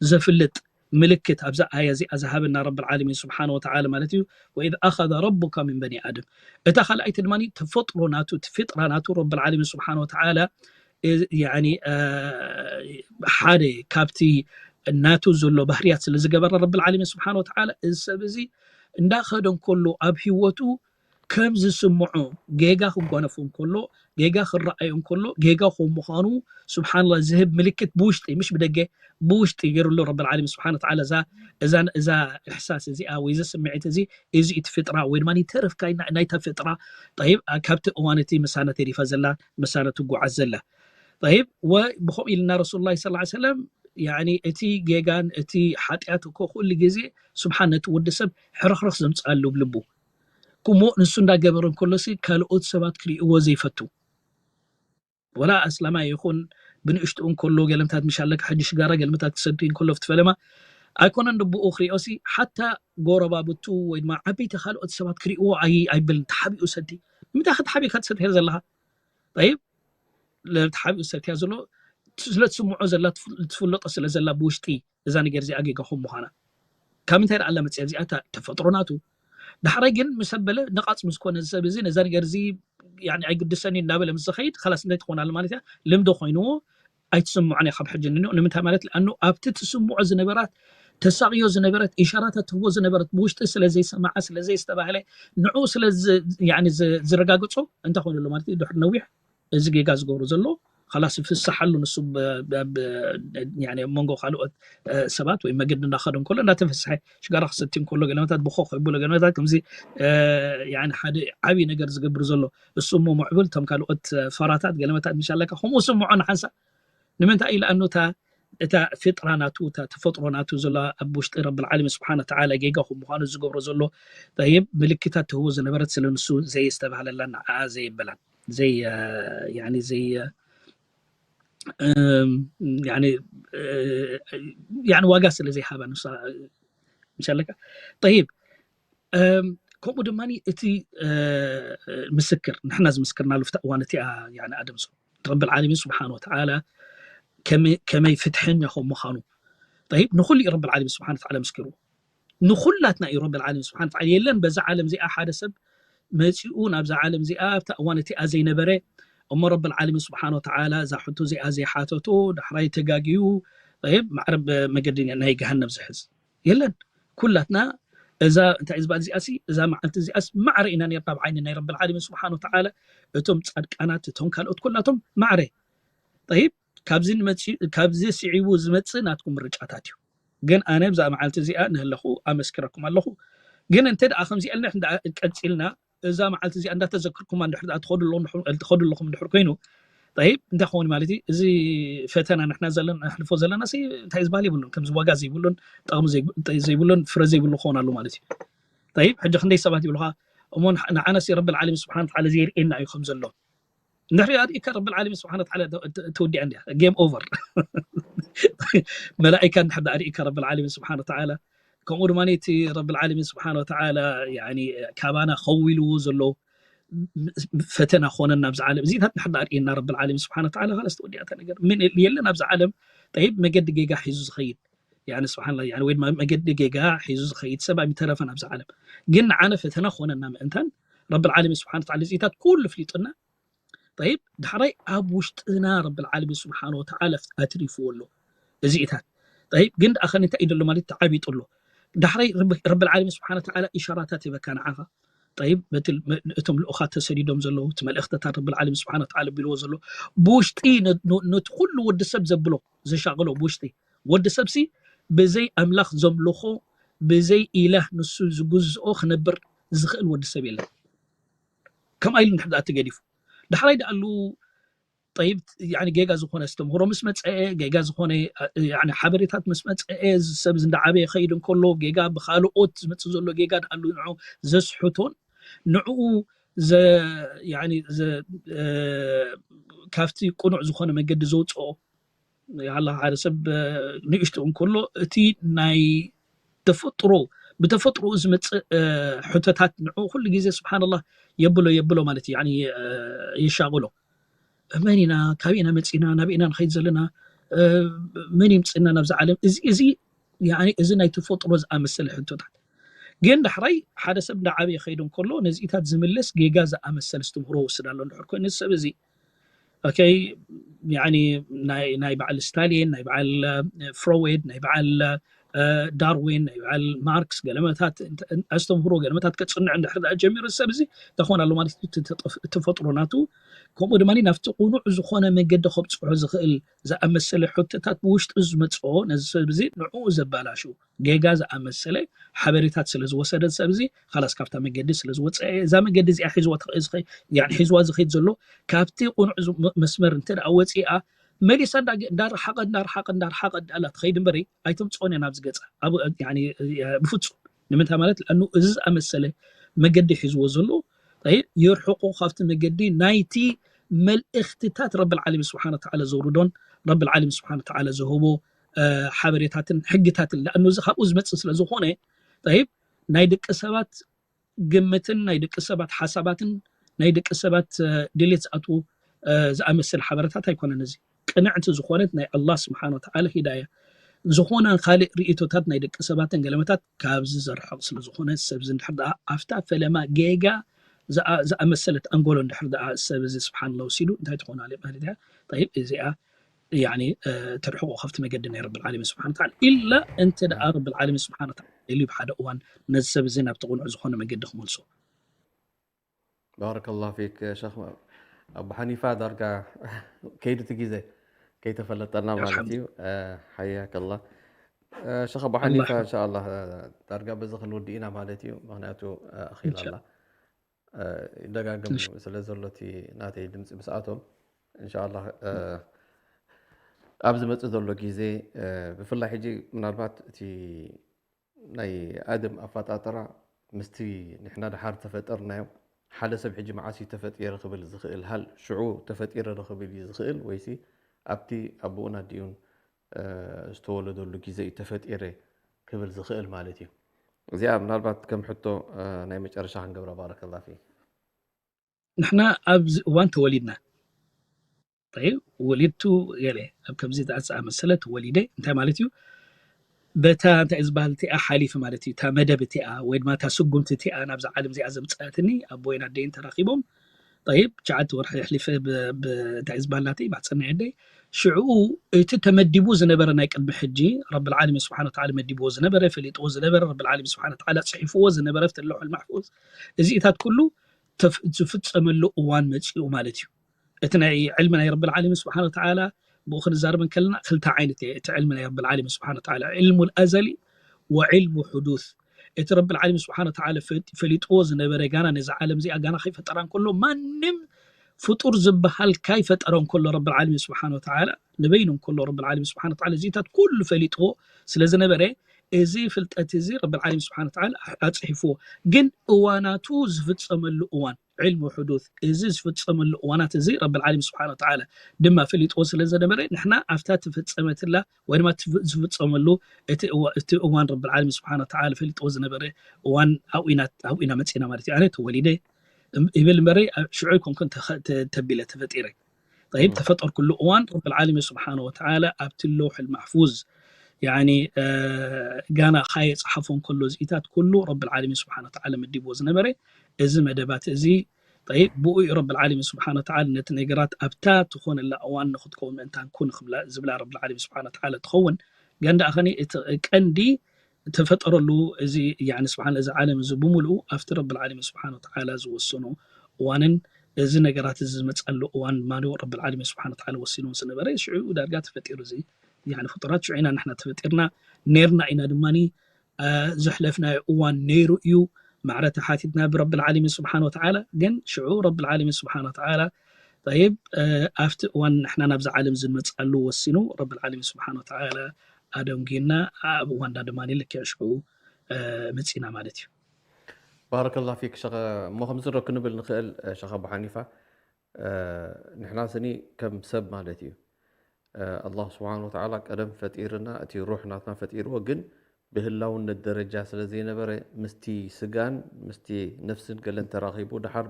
ዘፍልጥ ምልክት ኣብዛ ኣያ እዚኣ ዝሃበና ረብል ዓለሚን ስብሓን ወተዓላ ማለት እዩ። ወኢዝ ኣኸዘ ረቡካ ሚን በኒ ኣደም እታ ካልኣይቲ ድማ ተፈጥሮ ናቱ እቲ ፍጥራ ናቱ ረብል ዓለሚን ስብሓን ወተዓላ ያኒ ሓደ ካብቲ ናቱ ዘሎ ባህርያት ስለ ዝገበረ ረብል ዓለሚን ስብሓን ወተዓላ እዚ ሰብ እዚ እንዳኸደ እንከሎ ኣብ ህይወቱ ከም ዝስምዖ ጌጋ ክጓነፎ እንከሎ ጌጋ ክረኣዮ እንከሎ ጌጋ ከም ምዃኑ ስብሓንላ ዝህብ ምልክት ብውሽጢ ምሽ ብደገ ብውሽጢ ገይሩሉ ረብል ዓለሚን ስብሓን ወተዓላ እዛ እዛ እዛ እሕሳስ እዚኣ ወይ እዚ ስምዒት እዚ እዚ እቲ ፍጥራ ወይ ድማ ተረፍካ ናይታ ፍጥራ ጠይብ ካብቲ እዋን እቲ ምሳና ተሪፋ ዘላ ምሳና ትጓዓዝ ዘላ ጠይብ ብኸምኡ ኢልና ረሱሉላ ስ ሰለም ያኒ እቲ ጌጋን እቲ ሓጢኣት እኮ ኩሉ ግዜ ስብሓን ነቲ ወዲ ሰብ ሕርኽርኽ ዘምፅኣሉ ኣብ ልቡ ክሞ ንሱ እንዳገበረ እንከሎሲ ካልኦት ሰባት ክርእይዎ ዘይፈቱ ወላ ኣስላማይ ይኹን ብንእሽትኡ እንከሎ ገለምታት ምሽ ኣለካ ሕጂ ሽጋራ ገለምታት ክሰቲ እንከሎ ፍትፈለማ ኣይኮነን ልብኡ ክሪኦሲ ሓታ ጎረባብቱ ወይ ድማ ዓበይቲ ካልኦት ሰባት ክርእይዎ ኣይብልን ተሓቢኡ ሰቲ ንምንታይ ክትሓቢእካ ትሰትሄ ዘለኻ ጠይብ ተሓቢኡ ሰትያ ዘሎ ስለ ትስምዖ ዘላ ትፍለጦ ስለ ዘላ ብውሽጢ እዛ ነገር እዚኣ ጌጋ ከም ምዃና ካብ ምንታይ ደኣ ኣላ መፅያ እዚኣ ተፈጥሮ ናቱ ዳሕራይ ግን ምስ ኣበለ ነቓፅ ምስ ኮነ ሰብ እዚ ነዛ ነገር እዚ ኣይግድሰኒ እንዳበለ ምስ ዝኸይድ ላስ እንታይ ትኾን ኣለ ማለት እያ ልምዲ ኮይንዎ ኣይትስምዖን እያ ካብ ሕጂ ንንኡ ንምንታይ ማለት ኣኑ ኣብቲ ትስምዖ ዝነበራት ተሳቕዮ ዝነበረት ኢሻራታት ትህቦ ዝነበረት ብውሽጢ ስለ ዘይሰማዓ ስለ ዘየስተባህለ ንዕኡ ስለ ዝረጋግጾ እንታይ ኮይኑ ኣሎ ማለት እዩ ድሕሪ ነዊሕ እዚ ጌጋ ዝገብሩ ዘሎ ላስ ይፍስሓሉ ንሱ ኣብ መንጎ ካልኦት ሰባት ወይ መገዲ እንዳኸደ እንከሎ እንዳተፈስሐ ሽጋራ ክሰቲ እንከሎ ገለመታት ብኾ ከብሎ ገለመታት ከምዚ ሓደ ዓብዪ ነገር ዝገብር ዘሎ እሱ እሞ ምዕቡል እቶም ካልኦት ፈራታት ገለመታት ምሻለካ ከምኡ ስምዖ ንሓንሳ ንምንታይ ኢለ ኣኑ እታ ፊጥራ ናቱ እታ ተፈጥሮ ናቱ ዘሎ ኣብ ውሽጢ ረብል ዓለሚን ስብሓን ወተዓላ ጌጋ ከም ምዃኑ ዝገብሮ ዘሎ ይብ ምልክታት ትህቦ ዝነበረት ስለ ንሱ ዘየስተባህለላን ንዓ ዘየበላን ዘይ ዋጋ ስለ ዘይሃባ ንሳ ምሻለካ ይብ ከምኡ ድማ እቲ ምስክር ንሕና ዝምስክርናሉ ፍታ እዋን እቲኣ ኣደምሶ ረብል ዓለሚን ስብሓን ወተዓላ ከመይ ፍትሐኛ ከም ምዃኑ ይብ ንኩሉ እዩ ረብል ዓለሚን ስብሓን ወተዓላ ምስክርዎ ንኩላትና እዩ ረብል ዓለሚን ስብሓን ወተዓላ የለን በዛ ዓለም እዚኣ ሓደ ሰብ መፂኡ ናብዛ ዓለም እዚኣ ኣብታ እዋን እቲኣ ዘይነበረ እሞ ረብል ዓለሚን ስብሓን ወተዓላ እዛ ሕቶ እዚኣ ዘይሓተቶ ዳሕራይ ተጋግዩ ይብ ማዕረ መገዲ ናይ ገሃነብ ዝሕዝ የለን ኩላትና እዛ እንታይ ዝበሃል እዚኣሲ እዛ መዓልቲ እዚኣስ ማዕረ ኢና ነርና ኣብ ዓይኒ ናይ ረብል ዓለሚን ስብሓን ወተዓላ እቶም ፃድቃናት እቶም ካልኦት ኩላቶም ማዕረ ይብ ካብዚ ስዒቡ ዝመፅእ ናትኩም ምርጫታት እዩ ግን ኣነ ብዛ መዓልቲ እዚኣ ንህለኹ ኣመስክረኩም ኣለኹ ግን እንተ ደኣ ከምዚኣልና ቀፂልና እዛ መዓልቲ እዚኣ እንዳተዘክርኩማ እንድሕር ደኣ ትኸዱ ኣለኹም እንድሕር ኮይኑ ይብ እንታይ ክኸውን ማለት እዩ እዚ ፈተና ንሕና ዘለና ንሕልፎ ዘለና እንታይ ዝበሃል የብሉን ከምዚ ዋጋ ዘይብሉን ጠቕሚ ዘይብሉን ፍረ ዘይብሉ ክኸውን ኣሎ ማለት እዩ ይብ ሕጂ ክንደይ ሰባት ይብሉካ እሞ ንዓነስ ረብል ዓለሚን ስብሓን ወተዓላ ዘይርእየና እዩ ከም ዘሎ እንድሕሪ ኣርእካ ረብል ዓለሚን ስብሓን ወተዓላ ተወዲኣ እንዲያ ጌም ኦቨር መላኢካ እንድሕር ኣርእካ ረብል ዓለሚን ስብሓን ወተዓላ ከምኡ ድማ እቲ ረብል ዓለሚን ስብሓን ወተዓላ ካባና ከዊልዎ ዘሎ ፈተና ኮነና ኣብዚ ዓለም እዚታት ንሕዳ ኣርእየና ረብል ዓለሚን ስብሓን ወተዓላ ካላስ ተወዲኣታ ነገር ምን የለን ኣብዚ ዓለም ጠይብ መገዲ ጌጋ ሒዙ ዝኸይድ ያኒ ስብሓን ወይ ድማ መገዲ ጌጋ ሒዙ ዝኸይድ ሰብ ኣይተረፈን ኣብዚ ዓለም ግን ንዓነ ፈተና ኮነና ምእንታን ረብል ዓለሚን ስብሓን ወተዓላ እዚታት ኩሉ ፍሊጡና ጠይብ ዳሕራይ ኣብ ውሽጥና ረብል ዓለሚን ስብሓን ወተዓላ ኣትሪፍዎ ኣሎ እዚኢታት ጠይብ ግን ደኣ ከ እንታይ እዩ ዘሎ ማለት ተዓቢጡ ኣሎ ዳሕራይ ረብል ዓለሚን ስብሓን ወተዓላ ኢሻራታት ይበካ ንዓኻ ጠይብ እቶም ልኡኻት ተሰዲዶም ዘለዉ እቲ መልእኽትታት ረብል ዓለሚን ስብሓን ወተዓላ ቢልዎ ዘሎ ብውሽጢ ነቲ ኩሉ ወዲ ሰብ ዘብሎ ዘሻቕሎ ብውሽጢ ወዲ ሰብሲ ብዘይ ኣምላኽ ዘምልኾ ብዘይ ኢላህ ንሱ ዝግዝኦ ክነብር ዝኽእል ወዲ ሰብ የለን ከምኣ ኢሉ ንሕዳ ተገዲፉ ዳሕራይ ደኣሉ ጠይብ ጌጋ ዝኾነ ኣስተምህሮ ምስ መፀአ ጌጋ ዝኾነ ሓበሬታት ምስ መፀአ ሰብ እንዳዓበየ ከይድ እንከሎ ጌጋ ብካልኦት ዝመፅእ ዘሎ ጌጋ ደኣሉ ንዑ ዘስሕቶን ንዕኡ ካብቲ ቅኑዕ ዝኾነ መገዲ ዘውፅኦ ሓደ ሰብ ንእሽቱ እንከሎ እቲ ናይ ተፈጥሮ ብተፈጥሮ ዝመፅእ ሕቶታት ንዑ ኩሉ ግዜ ስብሓንላህ የብሎ የብሎ ማለት እዩ የሻቕሎ መን ኢና ካበይ ኢና መፂና ናበይ ኢና ንኸይድ ዘለና መን ይምፅና ናብዚ ዓለም እዚ እዚ እዚ ናይ ተፈጥሮ ዝኣመሰለ ሕቶታት ግን ዳሕራይ ሓደ ሰብ እንዳዓበየ ከይዱ እንከሎ ነዚኢታት ዝምልስ ጌጋ ዝኣመሰለ ኣስተምህሮ ወስድ ኣሎ እንድሕር ኮይኑ እዚ ሰብ እዚ ኦኬ ያኒ ናይ በዓል ስታሊን ናይ በዓል ፍሮዌድ ናይ በዓል ዳርዊን ናይ በዓል ማርክስ ገለመታት ኣስተምህሮ ገለመታት ከፅንዕ እንድሕር ጀሚሩ ሰብ እዚ ተኾን ኣሎ ማለት ተፈጥሮ ናቱ ከምኡ ድማ ናብቲ ቁኑዕ ዝኾነ መገዲ ከብፅሖ ዝኽእል ዝኣመሰለ ሕቶታት ብውሽጢ ዝመፅኦ ነዚ ሰብ እዚ ንዕኡ ዘባላሹ ጌጋ ዝኣመሰለ ሓበሬታት ስለ ዝወሰደ ሰብ እዚ ካላስ ካብታ መገዲ ስለ ዝወፀ እዛ መገዲ እዚኣ ሒዝዋ ሒዝዋ ዝኸይድ ዘሎ ካብቲ ቁኑዕ መስመር እንተ ወፂኣ መሊሳ እንዳረሓቐ እንዳረሓቐ እንዳረሓቐ ኣላ ትኸይድ እምበሪ ኣይተምፅኦን እያ ናብዚ ገፃ ብፍፁም ንምንታይ ማለት ኣኑ እዚ ዝኣመሰለ መገዲ ሒዝዎ ዘሎ ይርሕቆ ካብቲ መገዲ ናይቲ መልእኽትታት ረብል ዓለሚን ስብሓን ወተዓላ ዘውርዶን ረብል ዓለሚን ስብሓን ወተዓላ ዝህቦ ሓበሬታትን ሕግታትን ለኣኑ እዚ ካብኡ ዝመፅእ ስለ ዝኾነ ይብ ናይ ደቂ ሰባት ግምትን ናይ ደቂ ሰባት ሓሳባትን ናይ ደቂ ሰባት ድሌት ዝኣትዉ ዝኣመሰል ሓበረታት ኣይኮነን እዚ ቅንዕቲ ዝኾነት ናይ ኣላህ ስብሓን ወተዓላ ሂዳያ ዝኾነ ካልእ ርእቶታት ናይ ደቂ ሰባትን ገለመታት ካብዚ ዘርሕቕ ስለ ዝኾነ ሰብዚ እንድሕር ደኣ ኣብታ ፈለማ ጌጋ ዝኣመሰለት ኣንጎሎ እንድሕር ደኣ ሰብ እዚ ስብሓንላ ወሲዱ እንታይ ትኾን ኣለ ማለት እያ ጠይብ እዚኣ ያኒ ተርሕቆ ካብቲ መገዲ ናይ ረብል ዓለሚን ስብሓን ወተዓላ ኢላ እንተ ደኣ ረብል ዓለሚን ስብሓን ወተዓላ ኢሉ ብሓደ እዋን ነዚ ሰብ እዚ ናብቲ ቅኑዕ ዝኾነ መገዲ ክመልሶ ባረከላሁ ፊክ ሸኽ ኣቡ ሓኒፋ ዳርጋ ከይዱ እቲ ግዜ ከይተፈለጠና ማለት እዩ። ሓያከላ ሸኽ ኣቡ ሓኒፋ። እንሻላ ዳርጋ በዚ ክንወዲ ኢና ማለት እዩ። ምክንያቱ ኣኺላ ኣላ ደጋግም ስለ ዘሎ እቲ ናተይ ድምፂ ምስኣቶም እንሻላ ኣብ ዝመፅእ ዘሎ ግዜ ብፍላይ ሕጂ ምናልባት እቲ ናይ ኣደም ኣፈጣጥራ ምስቲ ንሕና ድሓር ተፈጠርናዮ ሓደ ሰብ ሕጂ መዓስ እዩ ተፈጢረ ክብል ዝኽእል፣ ሃል ሽዑ ተፈጢረ ዶ ክብል እዩ ዝኽእል ወይሲ ኣብቲ ኣቦኡን ኣዲኡን ዝተወለደሉ ግዜ እዩ ተፈጢረ ክብል ዝኽእል ማለት እዩ። እዚኣ ምናልባት ከም ሕቶ ናይ መጨረሻ ክንገብራ። ባረከላ ፊ ንሕና ኣብዚ እዋን ተወሊድና ጠይብ ወሊድቱ ገለ ኣብ ከምዚ ዝኣመሰለ ተወሊደ እንታይ ማለት እዩ? በታ እንታይ ዝበሃል እቲኣ ሓሊፍ ማለት እዩ። እታ መደብ እቲኣ ወይ ድማ እታ ስጉምቲ እቲኣ ናብዛ ዓለም እዚኣ ዘምፀኣትኒ ኣቦይን ኣደይን ተራኺቦም ጠይብ ትሽዓተ ወርሒ ኣሕሊፈ እንታይ ዝበሃል ናተይ ማሕፀን ናይ ኣደይ ሽዕኡ እቲ ተመዲቡ ዝነበረ ናይ ቅድሚ ሕጂ ረብል ዓለሚን ስብሓን ወተዓላ መዲብዎ ዝነበረ ፈሊጥዎ ዝነበረ ረብል ዓለሚን ስብሓን ወተዓላ ፅሒፍዎ ዝነበረ ኣብቲ ለውሑል ማሕፉዝ እዚኢታት ኩሉ ዝፍፀመሉ እዋን መፂኡ ማለት እዩ። እቲ ናይ ዕልሚ ናይ ረብል ዓለሚን ስብሓን ወተዓላ ብኡ ክንዛረብ እንከለና ክልተ ዓይነት እየ። እቲ ዕልሚ ናይ ረብል ዓለሚን ስብሓን ወተዓላ ዕልሙ ኣዘሊ ወዕልሙ ሕዱስ እቲ ረብል ዓለሚን ስብሓን ወተዓላ ፈሊጥዎ ዝነበረ ጋና ነዚ ዓለም እዚኣ ጋና ከይፈጠራ እንከሎ ማንም ፍጡር ዝበሃል ካይፈጠረ እንከሎ ረብል ዓለሚን ስብሓን ወተዓላ ንበይኑ እንከሎ ረብል ዓለሚን ስብሓን ወተዓላ እዚታት ኩሉ ፈሊጥዎ ስለ ዝነበረ እዚ ፍልጠት እዚ ረብል ዓለሚን ስብሓን ወተዓላ ኣፅሒፍዎ ግን እዋናቱ ዝፍፀመሉ እዋን ዕልሙ ሕዱስ እዚ ዝፍፀመሉ እዋናት እዚ ረብል ዓለሚን ስብሓን ወተዓላ ድማ ፈሊጥዎ ስለ ዝነበረ ንሕና ኣብታ ትፍፀመትላ ወይ ድማ ዝፍፀመሉ እቲ እዋን ረብል ዓለሚን ስብሓን ወተዓላ ፈሊጥዎ ዝነበረ እዋን ኣብኡ ኢና መፂና ማለት እዩ። ኣነ ተወሊደ ይብል እምበረይ ሽዑ ኣይኮንኩን ተቢለ ተፈጢረ ጠይብ ተፈጠርኩሉ እዋን ረብል ዓለሚን ስብሓን ወተዓላ ኣብቲ ለውሕል ማሕፉዝ ያኒ ጋና ካየፅሓፎ እንከሎ እዚኢታት ኩሉ ረብል ዓለሚን ስብሓን ወተዓላ መዲብዎ ዝነበረ እዚ መደባት እዚ ጠይብ ብኡ እዩ ረብል ዓለሚን ስብሓን ወተዓላ ነቲ ነገራት ኣብታ ትኾነላ እዋን ንክትከውን ምእንታን ኩን ዝብላ ረብል ዓለሚን ስብሓን ወተዓላ ትኸውን ግን ደኣ ኸኒ እቲ ቀንዲ ተፈጠረሉ እዚ ያኒ ስብሓን እዚ ዓለም እዚ ብምሉኡ ኣብቲ ረብል ዓለሚን ስብሓን ወተዓላ ዝወሰኖ እዋንን እዚ ነገራት እዚ ዝመፀሉ እዋን ድማ ረብል ዓለሚን ስብሓን ወተዓላ ወሲንዎ ዝነበረ ሽዑ ዳርጋ ተፈጢሩ እዚ ያኒ ፍጡራት ሽዑ ኢና ንሕና ተፈጢርና ነርና ኢና ድማ ዘሕለፍናዮ እዋን ነይሩ እዩ ማዕረ ተሓቲትና ብረብል ዓለሚን ስብሓን ወተዓላ ግን ሽዑ ረብል ዓለሚን ስብሓን ወተዓላ ጠይብ ኣብቲ እዋን ንሕና ናብዚ ዓለም ዝንመፅኣሉ ወሲኑ ረብል ዓለሚን ስብሓን ወተዓላ ኣደንጉና ኣብ እዋንዳ ድማ ልክዕ ሽዑ መፂና ማለት እዩ። ባረከላ ፊክ ሸኸ እሞ ከምዚ ዶ ክንብል ንኽእል ሸኸ ኣቡ ሓኒፋ ንሕና ስኒ ከም ሰብ ማለት እዩ ኣላህ ስብሓን ወተዓላ ቀደም ፈጢርና እቲ ሩሕ ናትና ፈጢርዎ ግን ብህላውነት ደረጃ ስለ ዘይነበረ ምስቲ ስጋን ምስቲ ነፍስን ገለን ተራኺቡ ድሓር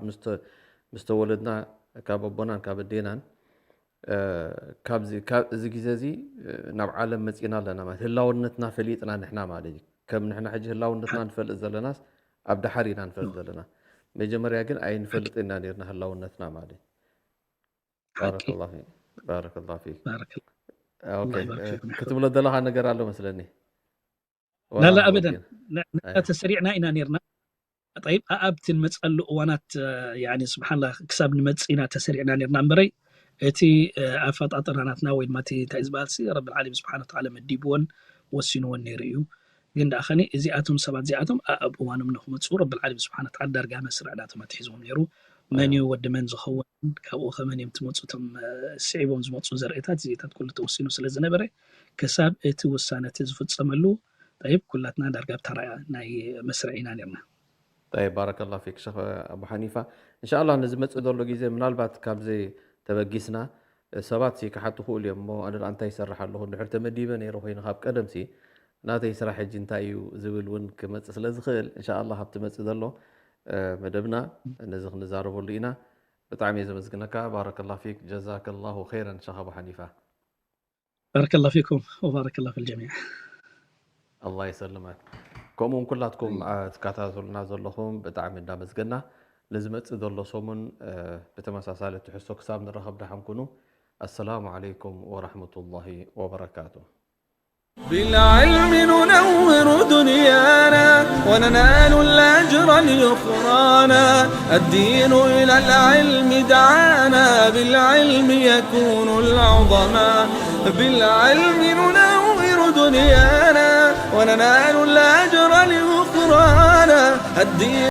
ምስ ተወለድና ካብ ኣቦናን ካብ ኣዴናን እዚ ግዜ እዚ ናብ ዓለም መፂና ኣለና ማለት ህላውነትና ፈሊጥና ንሕና ማለት እዩ ከም ንሕና ሕጂ ህላውነትና ንፈልጥ ዘለናስ ኣብ ድሓር ኢና ንፈልጥ ዘለና መጀመርያ ግን ኣይንፈልጥ ኢና ነርና ህላውነትና ማለት ባረከላ ፊክ ክትብሎ ዘለኻ ነገር ኣሎ መስለኒ ላላ ኣበደን ንሕና ተሰሪዕና ኢና ነርና ጠይብ ኣብቲ ንመፀሉ እዋናት ስብሓንላ ክሳብ ንመፅእ ኢና ተሰሪዕና ነርና እምበረይ እቲ ኣፈጣጥራ ናትና ወይ ድማ እንታይ ዝበሃል ረቢ ዓለም ስብሓን ወተዓላ መዲብዎን ወሲንዎን ነይሩ እዩ ግን ደኣ ኸኒ እዚኣቶም ሰባት እዚኣቶም ኣብ እዋኖም ንክመፅኡ ረቢ ዓለም ስብሓን ወተዓላ ዳርጋ መስርዕ ናቶም ኣትሒዝዎም ነይሩ መን እዩ ወዲ መን ዝኸውን ካብኡ ከመን እዮም ትመፁ እቶም ስዒቦም ዝመፁ ዘርእታት እዚታት ኩሉ ተወሲኑ ስለ ዝነበረ ክሳብ እቲ ውሳነ እቲ ዝፍፀመሉ ጠይብ ኩላትና ዳርጋ ብታራ ናይ መስርዕ ኢና ነርና። طيب بارك الله فيك شيخ أبو حنيفة إن شاء الله ንዝመፅእ ዘሎ ግዜ ምናልባት ካብዚ ተበጊስና ሰባት ሲ ክሓቱ ክእሉ እዮም እሞ ኣነ ደኣ እንታይ ይሰርሕ ኣለኹ እንድሕር ተመዲበ ነይረ ኮይኑ ካብ ቀደም ሲ ናተይ ስራሕ ሕጂ እንታይ እዩ ዝብል እውን ክመፅእ ስለ ዝኽእል እንሻ ኣላህ ኣብ ትመፅእ ዘሎ መደብና ነዚ ክንዛረበሉ ኢና ብጣዕሚ እየ ዘመስግነካ ባረከላ ፊክ ጀዛከላሁ ኸይረን ሸኽ ኣቡ ሓኒፋ بارك الله فيكم وبارك الله في الجميع ኣላህ ይሰልመክ ከምኡ እውን ኩላትኩም ትከታተሉና ዘለኹም ብጣዕሚ እንዳመስገና ንዝመፅእ ዘሎ ሰሙን ብተመሳሳሊ ትሕዝቶ ክሳብ ንራኸብ ደሓን ኩኑ ኣሰላሙ ዓለይኩም ወራህመቱላሂ ወበረካቱ بالعلم ننور دنيانا وننال الأجر اليخرانا. الدين إلى العلم دعانا، بالعلم يكون العظماء. بالعلم ننور دنيانا وننال الأجر اليخرانا. الدين